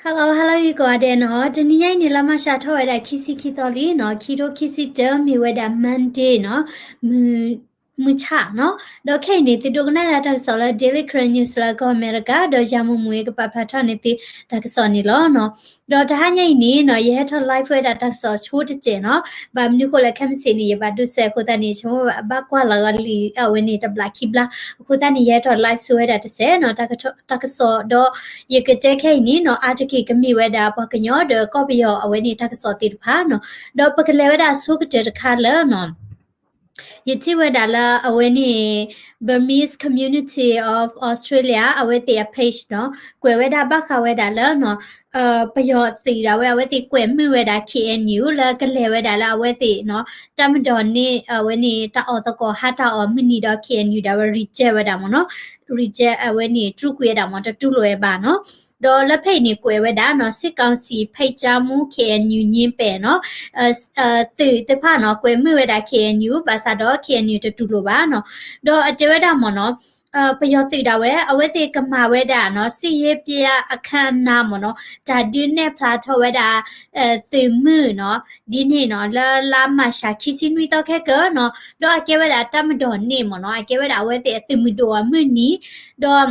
Hello hello ယကိးဂၤဒဲးနီၤ, တနံၤညါအံၤန့ၣ် လါမၢ်ၡးထီၣ်ဝဲဒၣ်ခံဆံခံသီလံနီၤ, ခံထိခံဆံတၢ မ့ၢ်ဝဲဒၣ် Monday နီၤ, မုၢ် မုၢ်ဆၣ်နီၤ, ဒီးခဲအံၤန့ၣ် သုဒိကနၣ်ဒၣ်တၢ်ကစီၣ်လၢ Daily Karen News လၢကီၢ်အမဲရကၤ, ဒီးယၤမိၢ်မိၢ်အံၤကပာ်ဖျါထီၣ်န့ၢ်သုတၢ်ကစီၣ်န့ၣ်လီၤနီၤ. ဒီးတဟါညါအံၤန့ၣ်နီၤ ယဟဲထီၣ် live ဝဲဒၣ်တၢ်ကစီၣ်ဆိတစဲးနီၤ, ဘၣ်မနုၤဃိလဲၣ် ခဲမုၢ်ဆ့ၣ်န့ၣ် ယဘၣ်ဒိးစဲးအဃိသတးန့ၣ် ဆိကမိၣ်ဘၣ်ကွၢ်လီၤဂီၤလံအဝဲန့ၣ်တဘျးခံဘျါ, အဃိသတးန့ၣ် ယဟဲထီၣ် live ဆိဝဲဒၣ်တစဲးနီၤ, တၢ်ကစီၣ်ဒီး ယကတဲခဲအံၤန့ၣ်နီၤ အါတက့ၢ်ကမ့ၢ်ဝဲဒၣ်ပှၤကညီဒီးကီၢ်ပယီၤအဝဲန့ၣ်တၢ်ကစီၣ်သ့ၣ်တဖၣ်နီၤ, ဒီးပကလဲၤဝဲဒၣ်ဆိကတၢၢ်တခါလၢနီၤ ယထံၣ်ဝဲဒၣ်လၢအဝဲန့ၣ် Burmese Community of Australia အဝဲသ့ၣ်အ page နီၤ, ကွဲးဝဲဒၣ်ဘၣ်ဃးဝဲဒၣ်လၢနီၤ ပယီၤသုးဒၣ်ဝဲ အဝဲသ့ၣ်ကွဲးမုာ်ဝဲဒၣ် K N U လၢကလဲၤဝဲဒၣ်လၢအဝဲသ့ၣ်နီၤ တၢ်မၤဒိးန့ၢ်အဝဲန့ၣ် တၢ်အီၣ်သကိးဟးတၢ်အီၣ်မုၢ်နံၤဒီး K N U ဒၣ်ဝဲ reject ဝဲဒၣ်မ့ၢ်နီၤ, reject အဝဲန့ၣ် တြူကွံာ်ဝဲဒၣ်မ့ၢ် တတူၢ်လိာ်ဝဲဘၣ်နီၤ, ဒီးလၢဖဲအံၤန့ၣ်ကွဲးဝဲဒၣ်နီၤ စစ်ကောင်စီဖိတ်ကြားမှု K N U ညင်းပယ်နီၤ သုးသ့ၣ်တဖၣ်နီၤ ကွဲးမုာ်ဝဲဒၣ် K N U ဘၣ်ဆၣ်ဒီး K N U တတူၢ်လိာ်ဘၣ်နီၤ, ဒီးအတဲဝဲဒၣ်မ့ၢ်နီၤ ပယီၤသုးဒၣ်ဝဲ အဝဲသ့ၣ်ကမၤဝဲဒၣ်နီၤ စစ်ရေးပြအခမ်းအနားမ့ၢ်နီၤ တၢ်ဒုးနဲၣ်ဖျါထီၣ်ဝဲဒၣ် သုးမုၢ်နီၤ ဒ်န့ၣ်နီၤ လၢလါမၢ်ၡးခံဆံနွံသီခဲကၢနီၤ, ဒီးအကဲဝဲဒၣ်တၢ်မၤဒိးန့ၢ်မ့ၢ်နီၤ အကဲဝဲဒၣ်အဝဲသ့ၣ်အသုးမုၢ်ဒိၣ်အမုၢ်နံၤ, ဒီး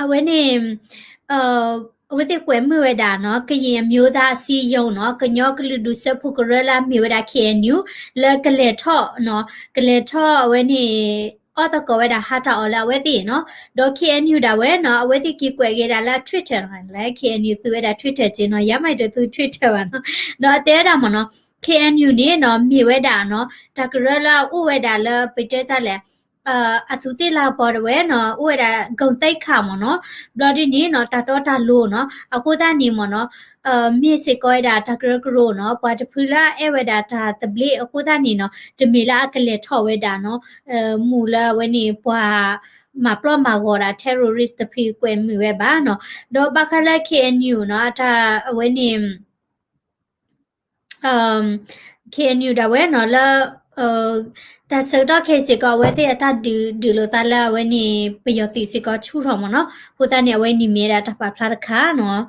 အဝဲန့ၣ် အဝဲသ့ၣ်ကွဲးမုာ်ဝဲဒၣ်နီၤ ကရင်အမျိုးသားအစည်းအရုံးနီၤ ကညီကလုာ်ဒူၣ်စၢဖှိၣ်ကရၢလၢအမ့ၢ်ဝဲဒၣ် K N U လၢကလဲၤထီၣ်နီၤ ကလဲၤထီၣ်အဝဲန့ၣ် အီၣ်သကိးဝဲဒၣ်ဟးတၢ်အီၣ်လၢအဝဲသ့ၣ်နီၤ, ဒီး K N U ဒၣ်ဝဲနီၤ အဝဲသ့ၣ်က့ၤကွဲးက့ၤဒၣ်လၢ Twitter နီၤ လၢ K N U သူဝဲဒၣ် Twitter က့နီၤ ယၤမးတသူ Twitter ဘၣ်နီၤ, ဒီးအတဲဝဲဒၣ်မ့ၢ်နီၤ K N U န့ၣ်နီၤ မ့ၢ်ဝဲဒၣ်နီၤ တၢ်ကရၢလၢအအိၣ်ဝဲဒၣ်လၢပတဲတၢ်လဲၣ် အသူးသ့ၣ်လၤကပီၤဒၣ်ဝဲနီၤ အိၣ်ဝဲဒၣ် ဂုဏ်သိက္ခာ မ့ၢ်နီၤ, ဘျီဒ်န့ၣ်နီၤ တၢ်တီတၢ်လိၤနီၤ အဃိသတးန့ၣ်မ့ၢ်နီၤ မ့ၢ်စ့ၢ်ကီးဝဲဒၣ်တၢ်ကရၢကရိနီၤ ပှၤတဖုလၢအအဲၣ်ဝဲဒၣ်တၢ်သဘျ့အဃိသတးန့ၣ်နီၤ တမ့ၢ်လၢအကလဲၤထီၣ်ဝဲဒၣ်နီၤ မ့ၢ်လၢအဝဲန့ၣ်ပှၤမၤပျီၢ်မၤဂီၤဒၣ် terrorist တဖုကွဲးမုာ်ဝဲဘၣ်နီၤ, ဒီးဘၣ်ဃးလၢ K N U နီၤ အတၢ်အဝဲန့ၣ် K N U ဒၣ်ဝဲနီၤလၢ တၢ်ဆၢကတီၢ်ခဲအံၤစ့ၢ်ကီး အဝဲသ့ၣ်အတၢ်ဒုးဒုးလိာ်သးလၢအဝဲန့ၣ် ပယီၤသုးစ့ၢ်ကီးဆူၣ်ထီၣ်မ့ၢ်နီၤ, အဃိသတးန့ၣ် အဝဲန့ၣ်မ့ၢ်ဝဲဒၣ်တၢ်ပာ်ဖျါတခါနီၤ,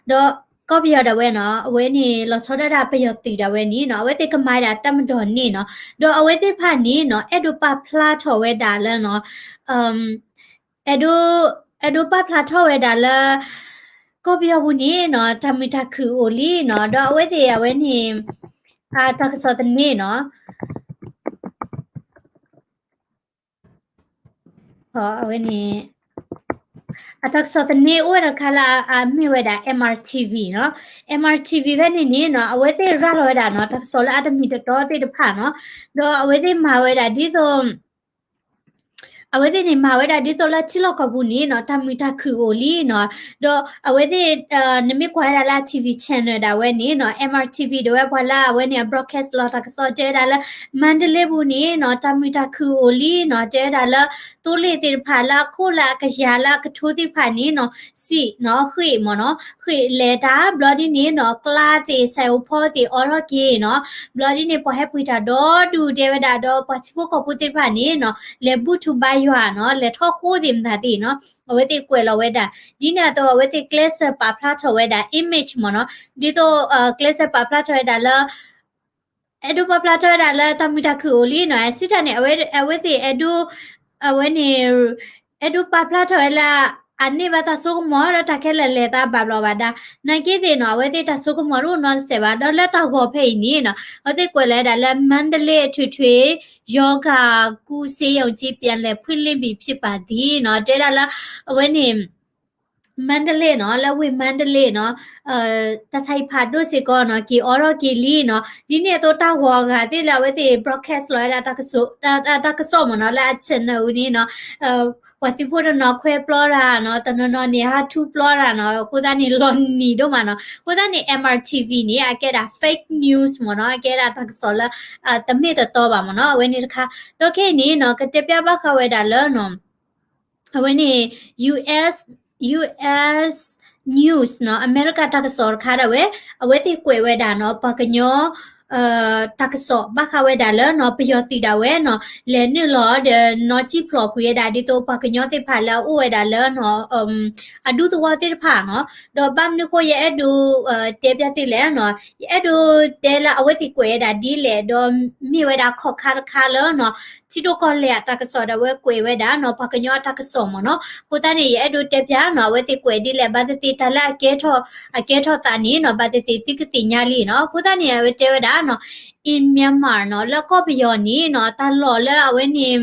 ဒီးကီၢ်ပယီၤဒၣ်ဝဲနီၤ အဝဲန့ၣ်လီၤဆီဒၣ်တၢ်ပယီၤသုးဒၣ်ဝဲန့ၣ်နီၤ အဝဲသ့ၣ်ကမၤဝဲဒၣ်တၢ်မၤဒိးန့ၢ်နီၤ, ဒီးအဝဲသ့ၣ်တဖၣ်န့ၣ်နီၤ အဲၣ်ဒိးပာ်ဖျါထီၣ်ဝဲဒၣ်လၢနီၤ အဲၣ်ဒိး အဲၣ်ဒိးပာ်ဖျါထီၣ်ဝဲဒၣ်လၢ ကီၢ်ပယီၤပူၤန့ၣ်နီၤ တၢ်မုာ်တၢ်ခုၣ်အိၣ်လံနီၤ, ဒီးအဝဲသ့ၣ်အဝဲန့ၣ် အတၢ်ကစီၣ်သန့နီၤ အဝဲန့ၣ် အတၢ်ကစီၣ်သန့အိၣ်ဝဲတခါလၢအမ့ၢ်ဝဲဒၣ် M R T V နီၤ, M R T V ဖဲန့ၣ်န့ၣ်နီၤ အဝဲသ့ၣ်ရၤလီၤဝဲဒၣ်နီၤ တၢ်ကစီၣ်လၢအတမ့ၢ်တတီသ့ၣ်တဖၣ်နီၤ, ဒီးအဝဲသ့ၣ်မၤဝဲဒၣ်ဒ်သိး အဝဲသ့ၣ်န့ၣ် မၤဝဲဒၣ်ဒ်သိးလၢထံလီၢ်ကီၢ်ပူၤန့ၣ်နီၤ တၢ်မုာ်တၢ်ခုၣ်အိၣ်လံနီၤ, ဒီးအဝဲသ့ၣ် နမ့ၢ်ကွၢ်ဝဲဒၣ်လၢ T V channel ဒၣ်ဝဲန့ၣ်နီၤ M R T V ဒၣ်ဝဲပှၤလၢအဝဲန့ၣ် အ broadcast လီၤတၢ်ကစီၣ်တဲဝဲဒၣ်လၢ မါတလ့ပူၤန့ၣ်နီၤ တၢ်မုာ်တၢ်ခုၣ်အိၣ်လံနီၤ, တဲဝဲဒၣ်လၢ သိလ့ၣ်သ့ၣ်တဖၣ်လၢအခိၣ်လၢအကယၤလၢအကထိသ့ၣ်တဖၣ်န့ၣ်နီၤ စံးနီၤ ဃ့ၢ်မ့ၢ်နီၤ ဃ့ၢ်လဲၤတၢ် ဘျီဒ်န့ၣ်နီၤ ကျါသ့ၣ် စဲးအိၣ်ဖီသ့ၣ် အိးထီၣ်က့ၤနီၤ, ဘျီဒ်န့ၣ် ပှၤဟဲပှ့ၤတၢ်ဒီဒူၣ်တဲဝဲဒၣ်ဒီး ပှၤထံဖိကီၢ်ဖိသ့ၣ်တဖၣ်န့ၣ်နီၤ လဲၤဘူၣ်ထူဘါယွၤနီၤ လဲၤထီၣ်ဃိသ့ၣ်မတၤသ့ၣ်နီၤ အဝဲသ့ၣ်ကွဲးလီၤဝဲဒၣ် ဒ်န့ၣ်အသိး အဝဲသ့ၣ်ကျဲးစၢးပာ်ဖျါထီၣ်ဝဲဒၣ် image မ့ၢ်နီၤ ဒ်သိး ကျဲးစၢးပာ်ဖျါထီၣ်ဝဲဒၣ်လၢ အဲၣ်ဒိးပာ်ဖျါထီၣ်ဝဲဒၣ်လၢတၢ်မုာ်တၢ်ခုၣ်အိၣ်လံနီၤ, စံးတၢ်န့ၣ် အဝဲသ့ၣ်အဲၣ်ဒိး အဝဲန့ၣ် အဲၣ်ဒိးပာ်ဖျါထီၣ်ဝဲလၢ အန့ၢ်ဘၣ်တၢ်ဆိကမိၣ်ဒီးတၢ်ခဲလၢာ်လဲၤသးဘၣ်ဘျီဘၣ်ဒါ, နာ်က့သ့ၣ်နီၤ အဝဲသ့ၣ်တၢ်ဆိကမိၣ်တအိၣ်နီတစဲးဘၣ်, ဒီးလၢတၢ်ဂီၤဖဲအံၤန့ၣ်နီၤ အဝဲသ့ၣ်ကွဲးလီၤဝဲဒၣ်လၢ မါတလ့ အထွေထွေ ရောဂါကုဆေးရုံကြီး ပြန်လည်ဖွင့်လှစ်ပြီဖြစ်ပါသည်နီၤ, တဲဒၣ်လၢ အဝဲန့ၣ် မါတလ့နီၤ လၢဝ့ၢ်မါတလ့နီၤ တၢ်ဆါဟံၣ်ဖးဒိၣ်စ့ၢ်ကီးနီၤ က့ၤအိးထီၣ်က့ၤလံနီၤ, ဒ်န့ၣ်အသိးတၢ်ဂီၤအဂၤသ့ၣ်လၢအဝဲသ့ၣ် broadcast လီၤဝဲဒၣ် တၢ်ကစီၣ်မ့ၢ်နီၤ လၢအ channel န့ၣ်နီၤ ပှၤသုးဖိတနီၤခွဲပျီတၢ်နီၤ တနီၤနီၤန့ၣ် ဟးထူပျီတၢ်နီၤ, အဃိသတးန့ၣ် လီၤနံၤဒိၣ်မးနီၤ, အဃိသတးန့ၣ် M R T V န့ၣ် အကဲဒၣ် fake news မ့ၢ်နီၤ, အကဲဒၣ်တၢ်ကစီၣ်လၢ တမ့ၢ်တတီဘၣ်မ့ၢ်နီၤ, အဝဲန့ၣ်တခါ, ဒီးခဲအံၤန့ၣ်နီၤ ကတဲပျးဘၣ်ဃးဝဲဒၣ်လၢနီၤ အဝဲန့ၣ် US, US News နီၤ အမဲရကၤတၢ်ကစီၣ်တခါဒၣ်ဝဲ, အဝဲသ့ၣ်ကွဲးဝဲဒၣ်နီၤ ပှၤကညီ တၢ်ကစီၣ်ဘၣ်ဃးဝဲဒၣ်လၢနီၤ ပယီၤသုးဒၣ်ဝဲနီၤ လဲၤနုာ်လီၤဒီးနီၣ်စံၣ်ဖျိးကွံာ်ဝဲဒၣ် ဒ်သိးပှၤကညီသ့ၣ်တဖၣ်လၢအအိၣ်ဝဲဒၣ်လၢနီၤ အဒူသဝီသ့ၣ်တဖၣ်နီၤ. ဒီးဘၣ်မနုၤဃိယအဲၣ်ဒိး တဲပျၢ်သုလဲၣ်နီၤ, ယအဲၣ်ဒိးတဲလၢအဝဲသ့ၣ်ကွဲးဝဲဒၣ်ဒ်လဲၣ် ဒီးမ့ၢ်ဝဲဒၣ်ခီၣ်ခါတခါလၢနီၤ ထံဒိၣ်ကီၢ်လဲၢ်အတၢ်ကစီၣ်ဒၣ်ဝဲကွဲးဝဲဒၣ်နီၤ ပှၤကညီအတၢ်ကစီၣ်မ့ၢ်နီၤ. အဃိသတးန့ၣ် ယအဲၣ်ဒိးတဲပျၢ်နီၤ အဝဲသ့ၣ်ကွဲးဒ်လဲၣ် ဘၣ်သ့ၣ်သ့ၣ်တၢ်လၢအကဲထီၣ် အကဲထီၣ်သးန့ၣ်နီၤ ဘၣ်သ့ၣ်သ့ၣ်သုကသ့ၣ်ညါလံနီၤ. အဃိသတးန့ၣ် အဝဲတဲဝဲဒၣ်နီၤ in Myanmar နီၤ လၢကီၢ်ပယီၤန့ၣ်နီၤ တၢ်လီၢ်လၢအဝဲန့ၣ်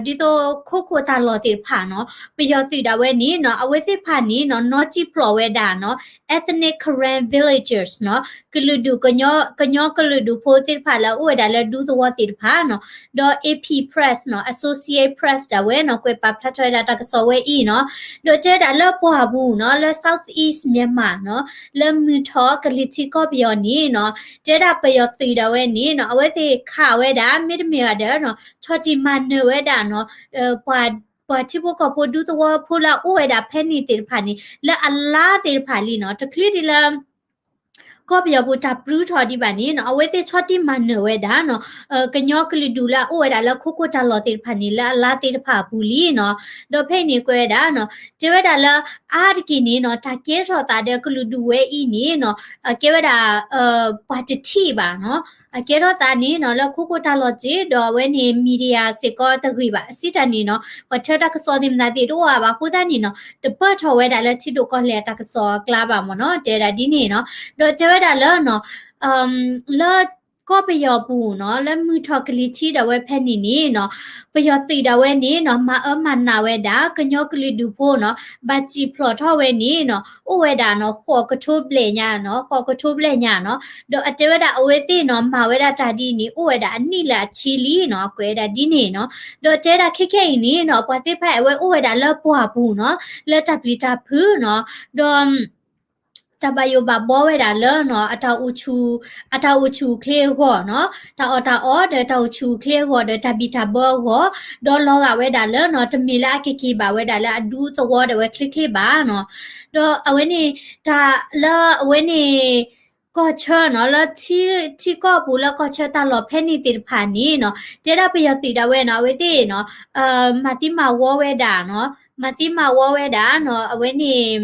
ဒ်သိးခိခိၣ်တၢ်လီၢ်သ့ၣ်တဖၣ်နီၤ ပယီၤသုးဒၣ်ဝဲန့ၣ်နီၤ အဝဲသ့ၣ်တဖၣ်န့ၣ်နီၤ နီၣ်စံၣ်ဖျိးဝဲဒၣ်နီၤ ethnic Karen villagers နီၤ ကလုာ်ဒူၣ် ကညီကလုာ်ဒူၣ်ဖိသ့ၣ်တဖၣ်လၢအအိၣ်ဝဲဒၣ်လၢဒူသဝီသ့ၣ်တဖၣ်နီၤ. ဒီး AP Press နီၤ Associate Press ဒၣ်ဝဲနီၤ ကွဲးပာ်ဖျါထီၣ်ဝဲဒၣ်တၢ်ကစီၣ်ဝဲအံၤနီၤ. ဒီးတဲဝဲဒၣ်လၢပှၢ်ပူၤနီၤ လၢ Southeast Myanmar နီၤ လၢမုၢ်ထီၣ်ကလံၤထံးကီၢ်ပယီၤန့ၣ်နီၤ တဲဝဲဒၣ်ပယီၤသုးဒၣ်ဝဲန့ၣ်နီၤ အဝဲသ့ၣ်ခးဝဲဒၣ် မ့တမ့ၢ်ဘၣ်ဒီးနီၤ ဆီၣ်တံၢ်မၤနၢၤဝဲဒၣ်နီၤ ပှၤ ပှၤထံဖိကီၢ်ဖိဒူသဝီဖိလၢအအိၣ်ဝဲဒၣ်ဖဲန့ၣ်သ့ၣ်တဖၣ်န့ၣ် လၢအလါသ့ၣ်တဖၣ်လံနီၤ တချုးဒံးလၢ ကီၢ်ပယီၤပူၤတၢ်ပြူထီၣ်ဒံးဘၣ်န့ၣ်နီၤ အဝဲသ့ၣ်ဆီၣ်တံၢ်မၤနၢၤဝဲဒၣ်နီၤ ကညီကလုာ်ဒူၣ်လၢအအိၣ်ဝဲဒၣ်လၢခိခိၣ်တၢ်လီၢ်သ့ၣ်တဖၣ်န့ၣ် လၢအလါသ့ၣ်တဖၣ်အပူၤလံနီၤ. ဒီးဖဲအံၤန့ၣ်ကွဲးဝဲဒၣ်နီၤ တဲဝဲဒၣ်လၢအါတက့ၢ်န့ၣ်နီၤ တၢ်ကဲထီၣ်သးဒီးကလုာ်ဒူၣ်ဝဲအံၤန့ၣ်နီၤ ကဲဝဲဒၣ် ပှၤတထံၣ်ဘၣ်နီၤ အကဲထီၣ်သးန့ၣ်နီၤ လၢခိခိၣ်တၢ်လီၢ်စ့ၢ် ဒီးအဝဲန့ၣ် media စ့ၢ်ကီးတဂ့ၤဘၣ် အစံးတၢ်န့ၣ်နီၤ ပှၤထၢတၢ်ကစီၣ်သ့ၣ်မတၤသ့ၣ်တအိၣ်အါဘၣ် အဃိသတးန့ၣ်နီၤ တပၢၢ်ထီၣ်ဝဲဒၣ်လၢထံဒိၣ်ကီၢ်လဲၢ်အတၢ်ကစီၣ်အကျါဘၣ်မ့ၢ်နီၤ တဲဝဲဒၣ်ဒ်န့ၣ်နီၤ. ဒီးတဲဝဲဒၣ်လၢနီၤ လၢကီၢ်ပယီၤပူၤနီၤ လၢမုၢ်ထီၣ်ကလံၤထံးဒၣ်ဝဲဖဲန့ၣ်န့ၣ်နီၤ ပယီၤသုးဒၣ်ဝဲန့ၣ်နီၤ မၤအၢမၤနးဝဲဒၣ် ကညီကလုာ်ဒူၣ်ဖိနီၤ ဘၣ်စံၣ်ဖျိးထီၣ်ဝဲန့ၣ်နီၤ အိၣ်ဝဲဒၣ်နီၤ ဃိးကထိဘျဲၣ်ညါနီၤ ဃိးကထိဘျဲၣ်ညါနီၤ. ဒီးအတဲဝဲဒၣ်အဝဲသ့ၣ်နီၤ မၤဝဲဒၣ်တၢ်ဒ်အံၤန့ၣ် အိၣ်ဝဲဒၣ်အနံၣ်လၢအဆံလံနီၤ ကွဲးဝဲဒၣ်ဒ်န့ၣ်နီၤ. ဒီးတဲဝဲဒၣ်ခဲခဲအံၤန့ၣ်နီၤ ပှၤသ့ၣ်တဖၣ်အဝဲအိၣ်ဝဲဒၣ်လၢပှၢ်ပူၤနီၤ လၢတၢ်ပျံၤတၢ်ဖုးနီၤ ဒီး တၢ်ဘၣ်ယိၣ်ဘၣ်ဘှီဝဲဒၣ်လၢနီၤ အတၢ်အိၣ်ဆူၣ် အတၢ်အိၣ်ဆူၣ်အိၣ်ချ့အဂီၢ်နီၤ တၢ်အီၣ်တၢ်အီဒီးတၢ်အိၣ်ဆူၣ်အိၣ်ချ့အဂီၢ်ဒီးတၢ်ဘံၣ်တၢ်ဘၢအဂီၢ် ဒီးလီၤဂာ်ဝဲဒၣ်လၢနီၤ တမ့ၢ်လၢအကက့ၤဘၣ်ဝဲဒၣ်လၢအဒူသဝီဒၣ်ဝဲချ့ချ့ဘၣ်နီၤ. ဒီးအဝဲန့ၣ် တၢ်လၢအဝဲန့ၣ် ကီၢ်ဆၢနီၤ လၢထံ ထံကီၢ်ပူၤလၢကီၢ်ဆၢတၢ်လီၢ်ဖဲန့ၣ်သ့ၣ်တဖၣ်န့ၣ်နီၤ တဲဒၣ်ပယီၤသုးဒၣ်ဝဲနီၤ အဝဲသ့ၣ်နီၤ မၤသံမၤဝီဝဲဒၣ်နီၤ မၤသံမၤဝီဝဲဒၣ်နီၤ အဝဲန့ၣ်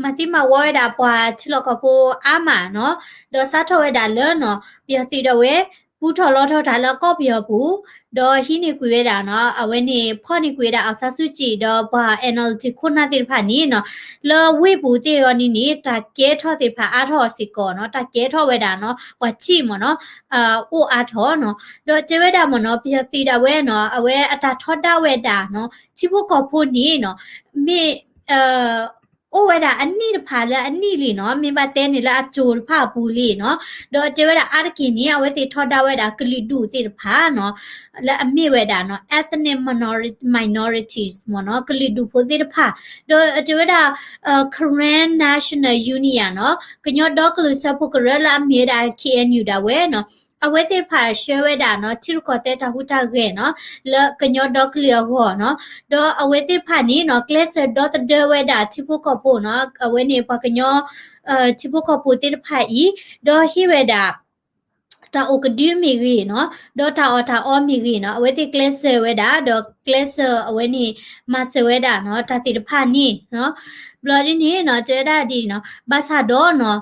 မၤသံမၤဝီဝဲဒၣ်ပှၤထံလီၢ်ကီၢ်ဖိအါမးနီၤ, ဒီးစးထီၣ်ဝဲဒၣ်လၢနီၤ ပယီၤသုးဒၣ်ဝဲ ပူထီၣ်လီထီၣ်တၢ်လၢကီၢ်ပယီၤပူၤ, ဒီးဟံးန့ၢ်ကွံာ်ဝဲဒၣ်နီၤ အဝဲန့ၣ် ဖီၣ်န့ၢ်ကွံာ်ဝဲဒၣ် အောင်ဆန်းစုကြည် ဒီးပှၤ NLD ခိၣ်နၢ်သ့ၣ်တဖၣ်န့ၣ်နီၤ, လၢဝ့ၢ်ပူၤသ့ၣ်အီၤန့ၣ်န့ၣ် တၢ်ကဲထီၣ်သ့ၣ်တဖၣ်အါထီၣ်စ့ၢ်ကီးနီၤ, တၢ်ကဲထီၣ်ဝဲဒၣ်နီၤ ပှၤထံၣ်မ့ၢ်နီၤ အိၣ်အါထီၣ်နီၤ, ဒီးတဲဝဲဒၣ်မ့ၢ်နီၤ ပယီၤသုးဒၣ်ဝဲနီၤ အဝဲအတၢ်ထီဒါဝဲဒၣ်နီၤ ထံဖိကီၢ်ဖိန့ၣ်နီၤ မ့ၢ် အိၣ်ဝဲဒၣ်အနံၣ်တဖၣ်လၢအနံၣ်လံနီၤ, မ့ၢ်ဘၣ်တဲန့ၣ်လၢအစိၤတဖၣ်အပူၤလံနီၤ, ဒီးတဲဝဲဒၣ်အါတက့ၢ်န့ၣ် အဝဲသ့ၣ်ထီဒါဝဲဒၣ်ကလုာ်ဒူၣ်သ့ၣ်တဖၣ်နီၤ, လၢအမ့ၢ်ဝဲဒၣ်နီၤ ethnic minori- minorities မ့ၢ်နီၤ, ကလုာ်ဒူၣ်ဖိသ့ၣ်တဖၣ်, ဒီးတဲဝဲဒၣ် Karen National Union နီၤ, ကညီဒီကလုာ်စၢဖှိၣ်ကရၢလၢအမ့ၢ်ဝဲဒၣ် KNU ဒၣ်ဝဲနီၤ, အဝဲသ့ၣ်တဖၣ်ဆှၢဝဲဒၣ်နီၤ ထံရူၢ်ကီၢ်သဲးတၢ်ဟူးတၢ်ဂဲၤနီၤ လၢကညီဒီကလုာ်အဂီၢ်နီၤ, ဒီးအဝဲသ့ၣ်တဖၣ်န့ၣ်နီၤ ကျဲးစၢးဒီသဒၢဝဲဒၣ်ထံဖိကီၢ်ဖိနီၤ, အဝဲန့ၣ်ပှၤကညီ ထံဖိကီၢ်ဖိသ့ၣ်တဖၣ်အံၤ, ဒီးဟ့ၣ်ဝဲဒၣ် တၢ်အိၣ်ကဒုမ့ၢ်ဂ့ၤနီၤ, ဒီးတၢ်အီၣ်တၢ်အီမ့ၢ်ဂ့ၤနီၤ, အဝဲသ့ၣ်ကျဲးစၢးဝဲဒၣ် ဒီးကျဲးစၢးအဝဲန့ၣ် မၤစၢၤဝဲဒၣ်နီၤ တၢ်သ့ၣ်တဖၣ်န့ၣ်နီၤ, ဘျီဒ်န့ၣ်နီၤ တဲဝဲဒၣ်ဒ်နီၤ ဘၣ်ဆၣ်ဒီးနီၤ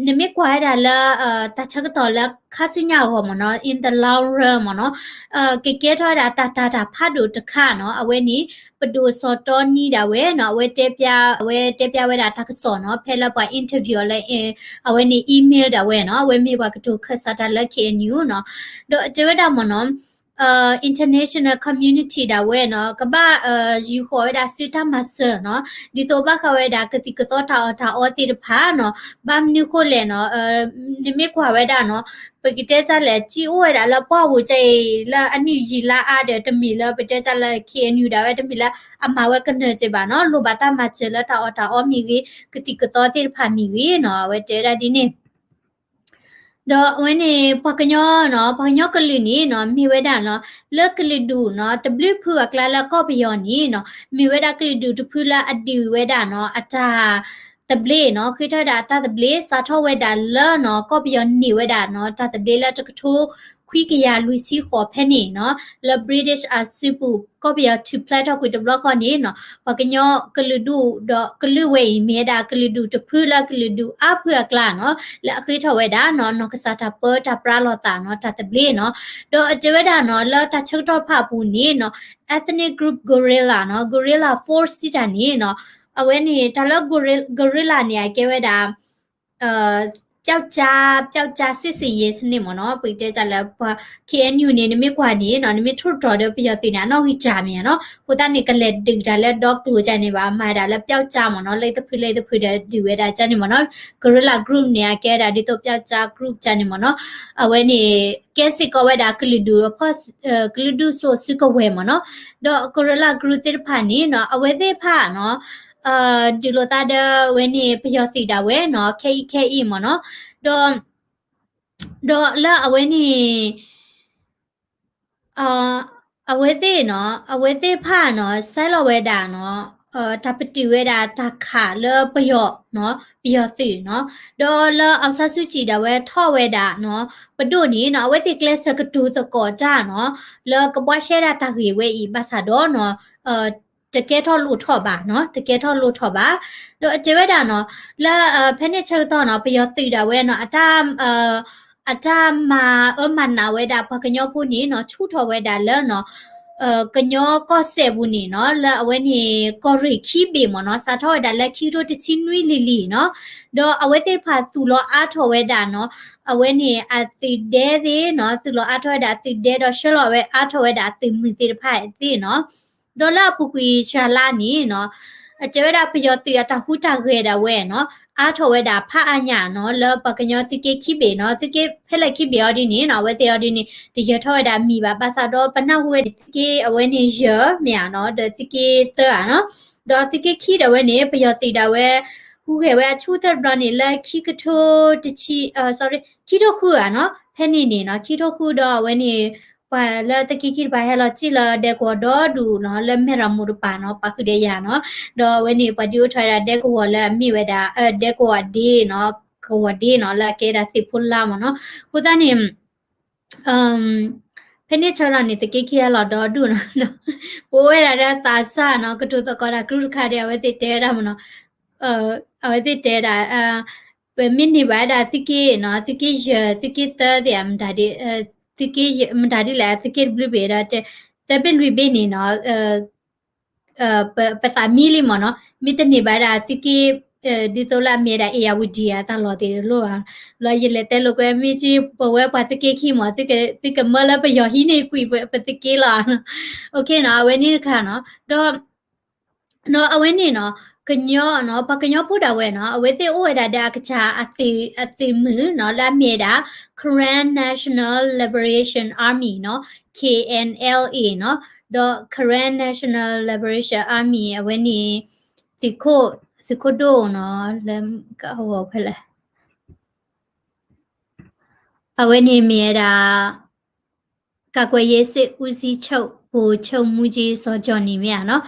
နမ့ၢ်ကွၢ်ဝဲဒၣ်လၢ တၢ်ဆၢကတီၢ်လၢခါဆူညါအဂီၢ်မ့ၢ်နီၤ in the long run မ့ၢ်နီၤ ကကဲထီၣ်ဝဲဒၣ်တၢ်တာ်တၢ်ဖးဒိၣ်တခါနီၤ, အဝဲန့ၣ် ပဒိၣ်စီၤတီနံဒၣ်ဝဲနီၤ အဝဲတဲပျၢ် အဝဲတဲပျၢ်ဝဲဒၣ်တၢ်ကစီၣ်နီၤ ဖဲလၢပှၤ interview အီၤလၢ အဝဲန့ၣ် email ဒၣ်ဝဲနီၤ, အဝဲမ့ၢ်ပှၤကတိၤခၢၣ်စးတၢ်လၢ KNU နီၤ, ဒီးတဲဝဲဒၣ်မ့ၢ်နီၤ international community ဒၣ်ဝဲနီၤ ကဘၣ် ယူာ်ဃီၤဝဲဒၣ်ဆူတၢ်မၤစၢၤနီၤ, ဒ်သိးဘၣ်ဃးဝဲဒၣ်ကသံၣ်ကသီတၢ်အီၣ်တၢ်အီသ့ၣ်တဖၣ်နီၤ, ဘၣ်မနုၤဃိလဲၣ်နီၤ, နမ့ၢ်ကွၢ်ဝဲဒၣ်နီၤ, ပကတဲတၢ်လဲၣ် ကံအိၣ်ဝဲဒၣ်လၢပှၢ်ပူၤကဲအံၤ လၢအနံၣ်ယံာ်လါအါဒီး တမ့ၢ်လၢပတဲတၢ်လၢ KNU ဒၣ်ဝဲ တမ့ၢ်လၢအမၤဝဲကနၢၤကဲဘၣ်နီၤ, လိၣ်ဘၣ်တၢ်မၤစၢၤလၢတၢ်အီၣ်တၢ်အီမ့ၢ်ဂ့ၤ ကသံၣ်ကသီသ့ၣ်တဖၣ်မ့ၢ်ဂ့ၤနီၤ, အဝဲတဲဝဲဒၣ်ဒ်န့ၣ် ဒီးအဝဲန့ၣ် ပှၤကညီနီၤ ပှၤကညီကလုာ်န့ၣ်နီၤ မ့ၢ်ဝဲဒၣ်နီၤ လၢကလုာ်ဒူၣ်နီၤ တဘျုးဖုအကျါလၢကီၢ်ပယီၤန့ၣ်နီၤ မ့ၢ်ဝဲဒၣ်ကလုာ်ဒူၣ်တဖုလၢအဒုးဝဲဒၣ်နီၤ အတၢ် တၢ်သဘျ့နီၤ, ဃ့ထီၣ်ဝဲဒၣ်တၢ်သဘျ့ စးထီၣ်ဝဲဒၣ်လၢနီၤ ကီၢ်ပယီၤန့ၢ်ဝဲဒၣ်နီၤ တၢ်သဘျ့လၢတကထိခွံကယၤလွံၢ်ဆံဃိးဖဲန့ၣ်နီၤ, လၢ British အစုပူၤ ကီၢ်ပယီၤထုးဖျဲးထီၣ်ကွံာ်တဘျီဃီန့ၣ်နီၤ, ပှၤကညီကလုာ်ဒူၣ်ဒီးကလုာ်ဝဲအံၤ မ့ၢ်ဝဲဒၣ်ကလုာ်ဒူၣ်တဖုလၢကလုာ်ဒူၣ်အါဖုအကျါနီၤ, လၢအဃ့ထီၣ်ဝဲဒၣ်နီၤ နီၢ်ကစၢ်တၢ်ပၢတၢ်ပြးလိာ်သးနီၤ တၢ်သဘျ့နီၤ, ဒီးအတဲဝဲဒၣ်နီၤ လၢတၢ်ဆၢကတီၢ်တဖၣ်အပူၤန့ၣ်နီၤ ethnic group guerrilla နီၤ, guerrilla force စံးတၢ်န့ၣ်နီၤ, အဝဲန့ၣ် တၢ်လၢ guerrilla န့ၣ် အကဲဝဲဒၣ် ပျောက်ကျား ပျောက်ကျားစစ်ဆင်ရေးစနစ်မ့ၢ်နီၤ, ပကတဲတၢ်လၢပှၤ K N U န့ၣ် နမ့ၢ်ကွၢ်န့ၣ်နီၤ နမ့ၢ်ထိၣ်တီၤဒီးပယီၤသုးန့ၣ် အနီၣ်ဂံၢ်စၢ်မ့ၢ်ဧါနီၤ, အဃိသတးန့ၣ် ကလဲၤဒုးတၢ်လၢဒီကျိၤကၢ်န့ၣ်ဘၣ် မၤဒၣ်လၢပျောက်ကျားမ့ၢ်နီၤ, လၢတဖုလၢတဖုဒီးဒုးဝဲဒၣ်ကၢ်န့ၣ်မ့ၢ်နီၤ, guerrilla group န့ၣ် အကဲဒၣ်ဒ်သိးပျောက်ကျား group ကၢ်န့ၣ်မ့ၢ်နီၤ, အဝဲန့ၣ် ကဲစ့ၢ်ကီးဝဲဒၣ်ကလုာ်ဒူၣ် ကလုာ်ဒူၣ်စိၤစုကဝဲၤမ့ၢ်နီၤ, ဒီး guerrilla group သ့ၣ်တဖၣ်န့ၣ်နီၤ အဝဲသ့ၣ်တဖၣ်နီၤ ဒုးလိာ်သးဒီးဝဲန့ၣ် ပယီၤသုးဒၣ်ဝဲနီၤ ခဲအံၤခဲအံၤမ့ၢ်နီၤ, ဒီး ဒီးလၢအဝဲန့ၣ် အဝဲသ့ၣ်နီၤ အဝဲသ့ၣ်တဖၣ်နီၤ ဆဲးလီၤဝဲဒၣ်နီၤ တၢ်ပတုာ်ဝဲဒၣ်တၢ်ခးလၢပယီၤနီၤ ပယီၤသုးနီၤ, ဒီးလၢအောင်ဆန်းစုကြည်ဒၣ်ဝဲထီၣ်ဝဲဒၣ်နီၤ ပဒိၣ်န့ၣ်နီၤ အဝဲသ့ၣ်ကျဲးစၢးကတိၤသကိးတၢ်နီၤ လၢကဘှါရှဲဒၣ်တၢ်ဂ့ၢ်ဝဲအံၤ ဘၣ်ဆၣ်ဒီးနီၤ တကဲထီၣ်လိၣ်ထီၣ်ဘၣ်နီၤ တကဲထီၣ်လိၣ်ထီၣ်ဘၣ်, ဒီးအတဲဝဲဒၣ်နီၤ လၢ ဖဲန့ၣ်ဆၢကတီၢ်နီၤ ပယီၤသုးဒၣ်ဝဲနီၤ အတၢ် အတၢ်မၤအၢမၤနးဝဲဒၣ်ပှၤကညီဖိန့ၣ်နီၤ ဆူၣ်ထီၣ်ဝဲဒၣ်လၢနီၤ ကညီကီၢ်စဲၣ်ပူၤန့ၣ်နီၤ လၢအဝဲန့ၣ် ကီၢ်ရ့ၣ်ခံဘ့ၣ်မ့ၢ်နီၤ စးထီၣ်ဝဲဒၣ်လၢခံကထိတဆံနွံလံၤလံၤနီၤ, ဒီးအဝဲသ့ၣ်တဖၣ်သူၣ်လီၤအါထီၣ်ဝဲဒၣ်နီၤ အဝဲန့ၣ်အသုးဒဲသ့ၣ်နီၤ သူၣ်လီၤအါထီၣ်ဝဲဒၣ်အသုးဒဲ ဒီးဆှၢလီၤဝဲအါထီၣ်ဝဲဒၣ်အသုးမုၢ်သ့ၣ်တဖၣ်သ့ၣ်နီၤ, ဒီးလၢအပူၤကွံာ်စှၤလါန့ၣ်နီၤ အတဲဝဲဒၣ်ပယီၤသုးအတၢ်ဟူးတၢ်ဂဲၤဒၣ်ဝဲနီၤ အါထီၣ်ဝဲဒၣ်ဖးအါညၣ်နီၤ လၢပှၤကညီသုးက့ခံဘ့ၣ်နီၤ သုးက့ဖဲလဲၣ်ခံဘ့ၣ်အီၤဒ်န့ၣ်နီၤ အဝဲသ့ၣ်အီၤဒ်န့ၣ် တယၢၤထီၣ်ဝဲဒၣ်မံၤဘၣ် ဘၣ်ဆၣ်ဒီးပနၢ်ဟူဝဲဒၣ် သုးက့အဝဲန့ၣ်ယဲၢ်မ့ၢ်ဧါနီၤ ဒီးသုးက့သၢဧါနီၤ, ဒီးသုးက့ခံဒၣ်ဝဲန့ၣ် ပယီၤသုးဒၣ်ဝဲ ဟူးဂဲၤဝဲအဆူၣ်သၢတဘျီန့ၣ် လၢခံကထိတဆံ sorry ခံကထိဃုဧါနီၤ ဖဲန့ၣ်န့ၣ်နီၤ ခံကထိဃုဒီးအဝဲန့ၣ် ပှၤလၢသုးက့ခံတဖၣ်ဟဲလီၤစံၣ်လၢဒဲကဝီၤဒီဒူၣ်နီၤ လၢမဲၢ်ရမူးတပၤနီၤ ပာ်ဃုာ်ဒီးယၤနီၤ, ဒီးအဝဲန့ၣ် ပှၤဒုးအိၣ်ထီၣ်ဝဲဒၣ်ဒဲကဝီၤလၢအမ့ၢ်ဝဲဒၣ် ဒဲကဝီၤဒ့နီၤ ကဝီၤဒ့နီၤ လၢအကဲဒၣ်သုးဖိလါမ့ၢ်နီၤ, အဃိသတးန့ၣ် ဖဲန့ၣ်ဆၢကတီၢ်န့ၣ် သုးက့ခံဟဲလီၤဒီဒူၣ်နီၤ, ပဝဲဒၣ်ဒီးသးစၢ်နီၤ ကတိၤသကိးတၢ်ကရူၢ်တခါဒီး အဝဲသ့ၣ်တဲဝဲဒၣ်မ့ၢ်နီၤ, အဝဲသ့ၣ်တဲဒၣ် ပမ့ၢ်န့ၢ်ဘၣ်ဝဲဒၣ်သုးက့နီၤ သုးက့ယဲၢ် သုးက့သၢသ့ၣ် မတၤဒ်လဲၣ် သုးက့တဘျုးဘ့ၣ်ဒီး သၢဘ့ၣ်လွံၢ်ဘ့ၣ်န့ၣ်နီၤ ပသးမံလံမ့ၢ်နီၤ မ့ၢ်တန့ၢ်ဘၣ်ဒၣ်သုးက့ ဒ်သိးလၢအမ့ၢ်ဒၣ် အ့ၣ်ယၣ်ဝတံၣ် အတၢ်လီၢ်သ့ၣ်တလိၣ်ဘၣ်, လီၤယလဲၤတဲလိာ်ကွဲမ့ၢ်က့ ပဝဲပှၤသုးက့ခံမ့ၢ် သုကမၢလၢပယီၤဟံးန့ၢ်ကွံာ်ပသုးက့လီၤ, အဝဲန့ၣ်တခါနီၤ ဒီး နီၤ အဝဲန့ၣ်နီၤ ကညီနီၤ ပှၤကညီဖိဒၣ်ဝဲနီၤ အဝဲသ့ၣ်အိၣ်ဝဲဒၣ်ဒီးအကစၢ်အသုးမုၢ်နီၤ လၢအမ့ၢ်ဝဲဒၣ် Karen National Liberation Army နီၤ K N L A နီၤ ဒီး Karen National Liberation Army အဝဲန့ၣ် သုးခိၣ် သုးခိၣ်ဒိၣ်နီၤ လၢကဂီၤဖဲလဲၣ် အဝဲန့ၣ်မ့ၢ်ဝဲဒၣ် ကာကွယ်ရေးစစ်ဦးစီးချုပ် ဗိုလ်ချုပ်မှူးကြီး ဇော်ဂျော်န့ၣ်မ့ၢ်ဧါနီၤ,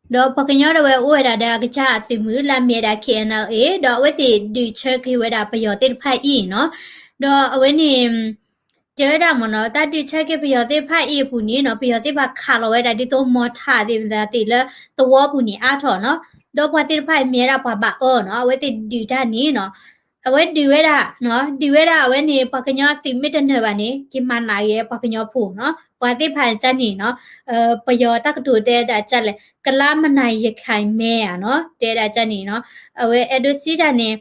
ဒီးပှၤကညီဒၣ်ဝဲအိၣ်ဝဲဒၣ်ဒီးအကစၢ်အသုးမုၢ်လၢအမ့ၢ်ဝဲဒၣ် K N L A ဒီးအဝဲသ့ၣ်ဒုးဆၢက့ၤဝဲဒၣ်ပယီၤသ့ၣ်တဖၣ်အံၤနီၤ, ဒီးအဝဲန့ၣ် တဲဝဲဒၣ်မ့ၢ်နီၤ တၢ်ဒုးဆၢက့ၤပယီၤသ့ၣ်တဖၣ်အံၤအပူၤန့ၣ်နီၤ ပယီၤသ့ၣ်တဖၣ်ခးလီၤဝဲဒၣ်ဒ်သိး mortar သ့ၣ်မတၤသ့ၣ်လၢသဝီပူၤန့ၣ်အါထီၣ်နီၤ, ဒီးပှၤသ့ၣ်တဖၣ်အံၤမ့ၢ်ဝဲဒၣ်ပှၤဘၣ်အၢနီၤ အဝဲသ့ၣ်ဒုးတၢ်န့ၣ်နီၤ အဝဲဒုးဝဲဒၣ်နီၤ ဒုးဝဲဒၣ်အဝဲန့ၣ် ပှၤကညီအသုးမ့ၢ်တနၢၤဘၣ်န့ၣ် က့ၤမၤနးက့ၤပှၤကညီဖိနီၤ ပှၤသ့ၣ်တဖၣ်န့ၣ်န့ၣ်နီၤ ပယီၤတၢ်ကတိၤတဲဒၣ်ကလဲၣ် ကလါမနၤယခၢၣ်မဲဧါနီၤ တဲဒၣ်ကန့ၣ်နီၤ အဝဲအဲၣ်ဒိးစံးတၢ်န့ၣ်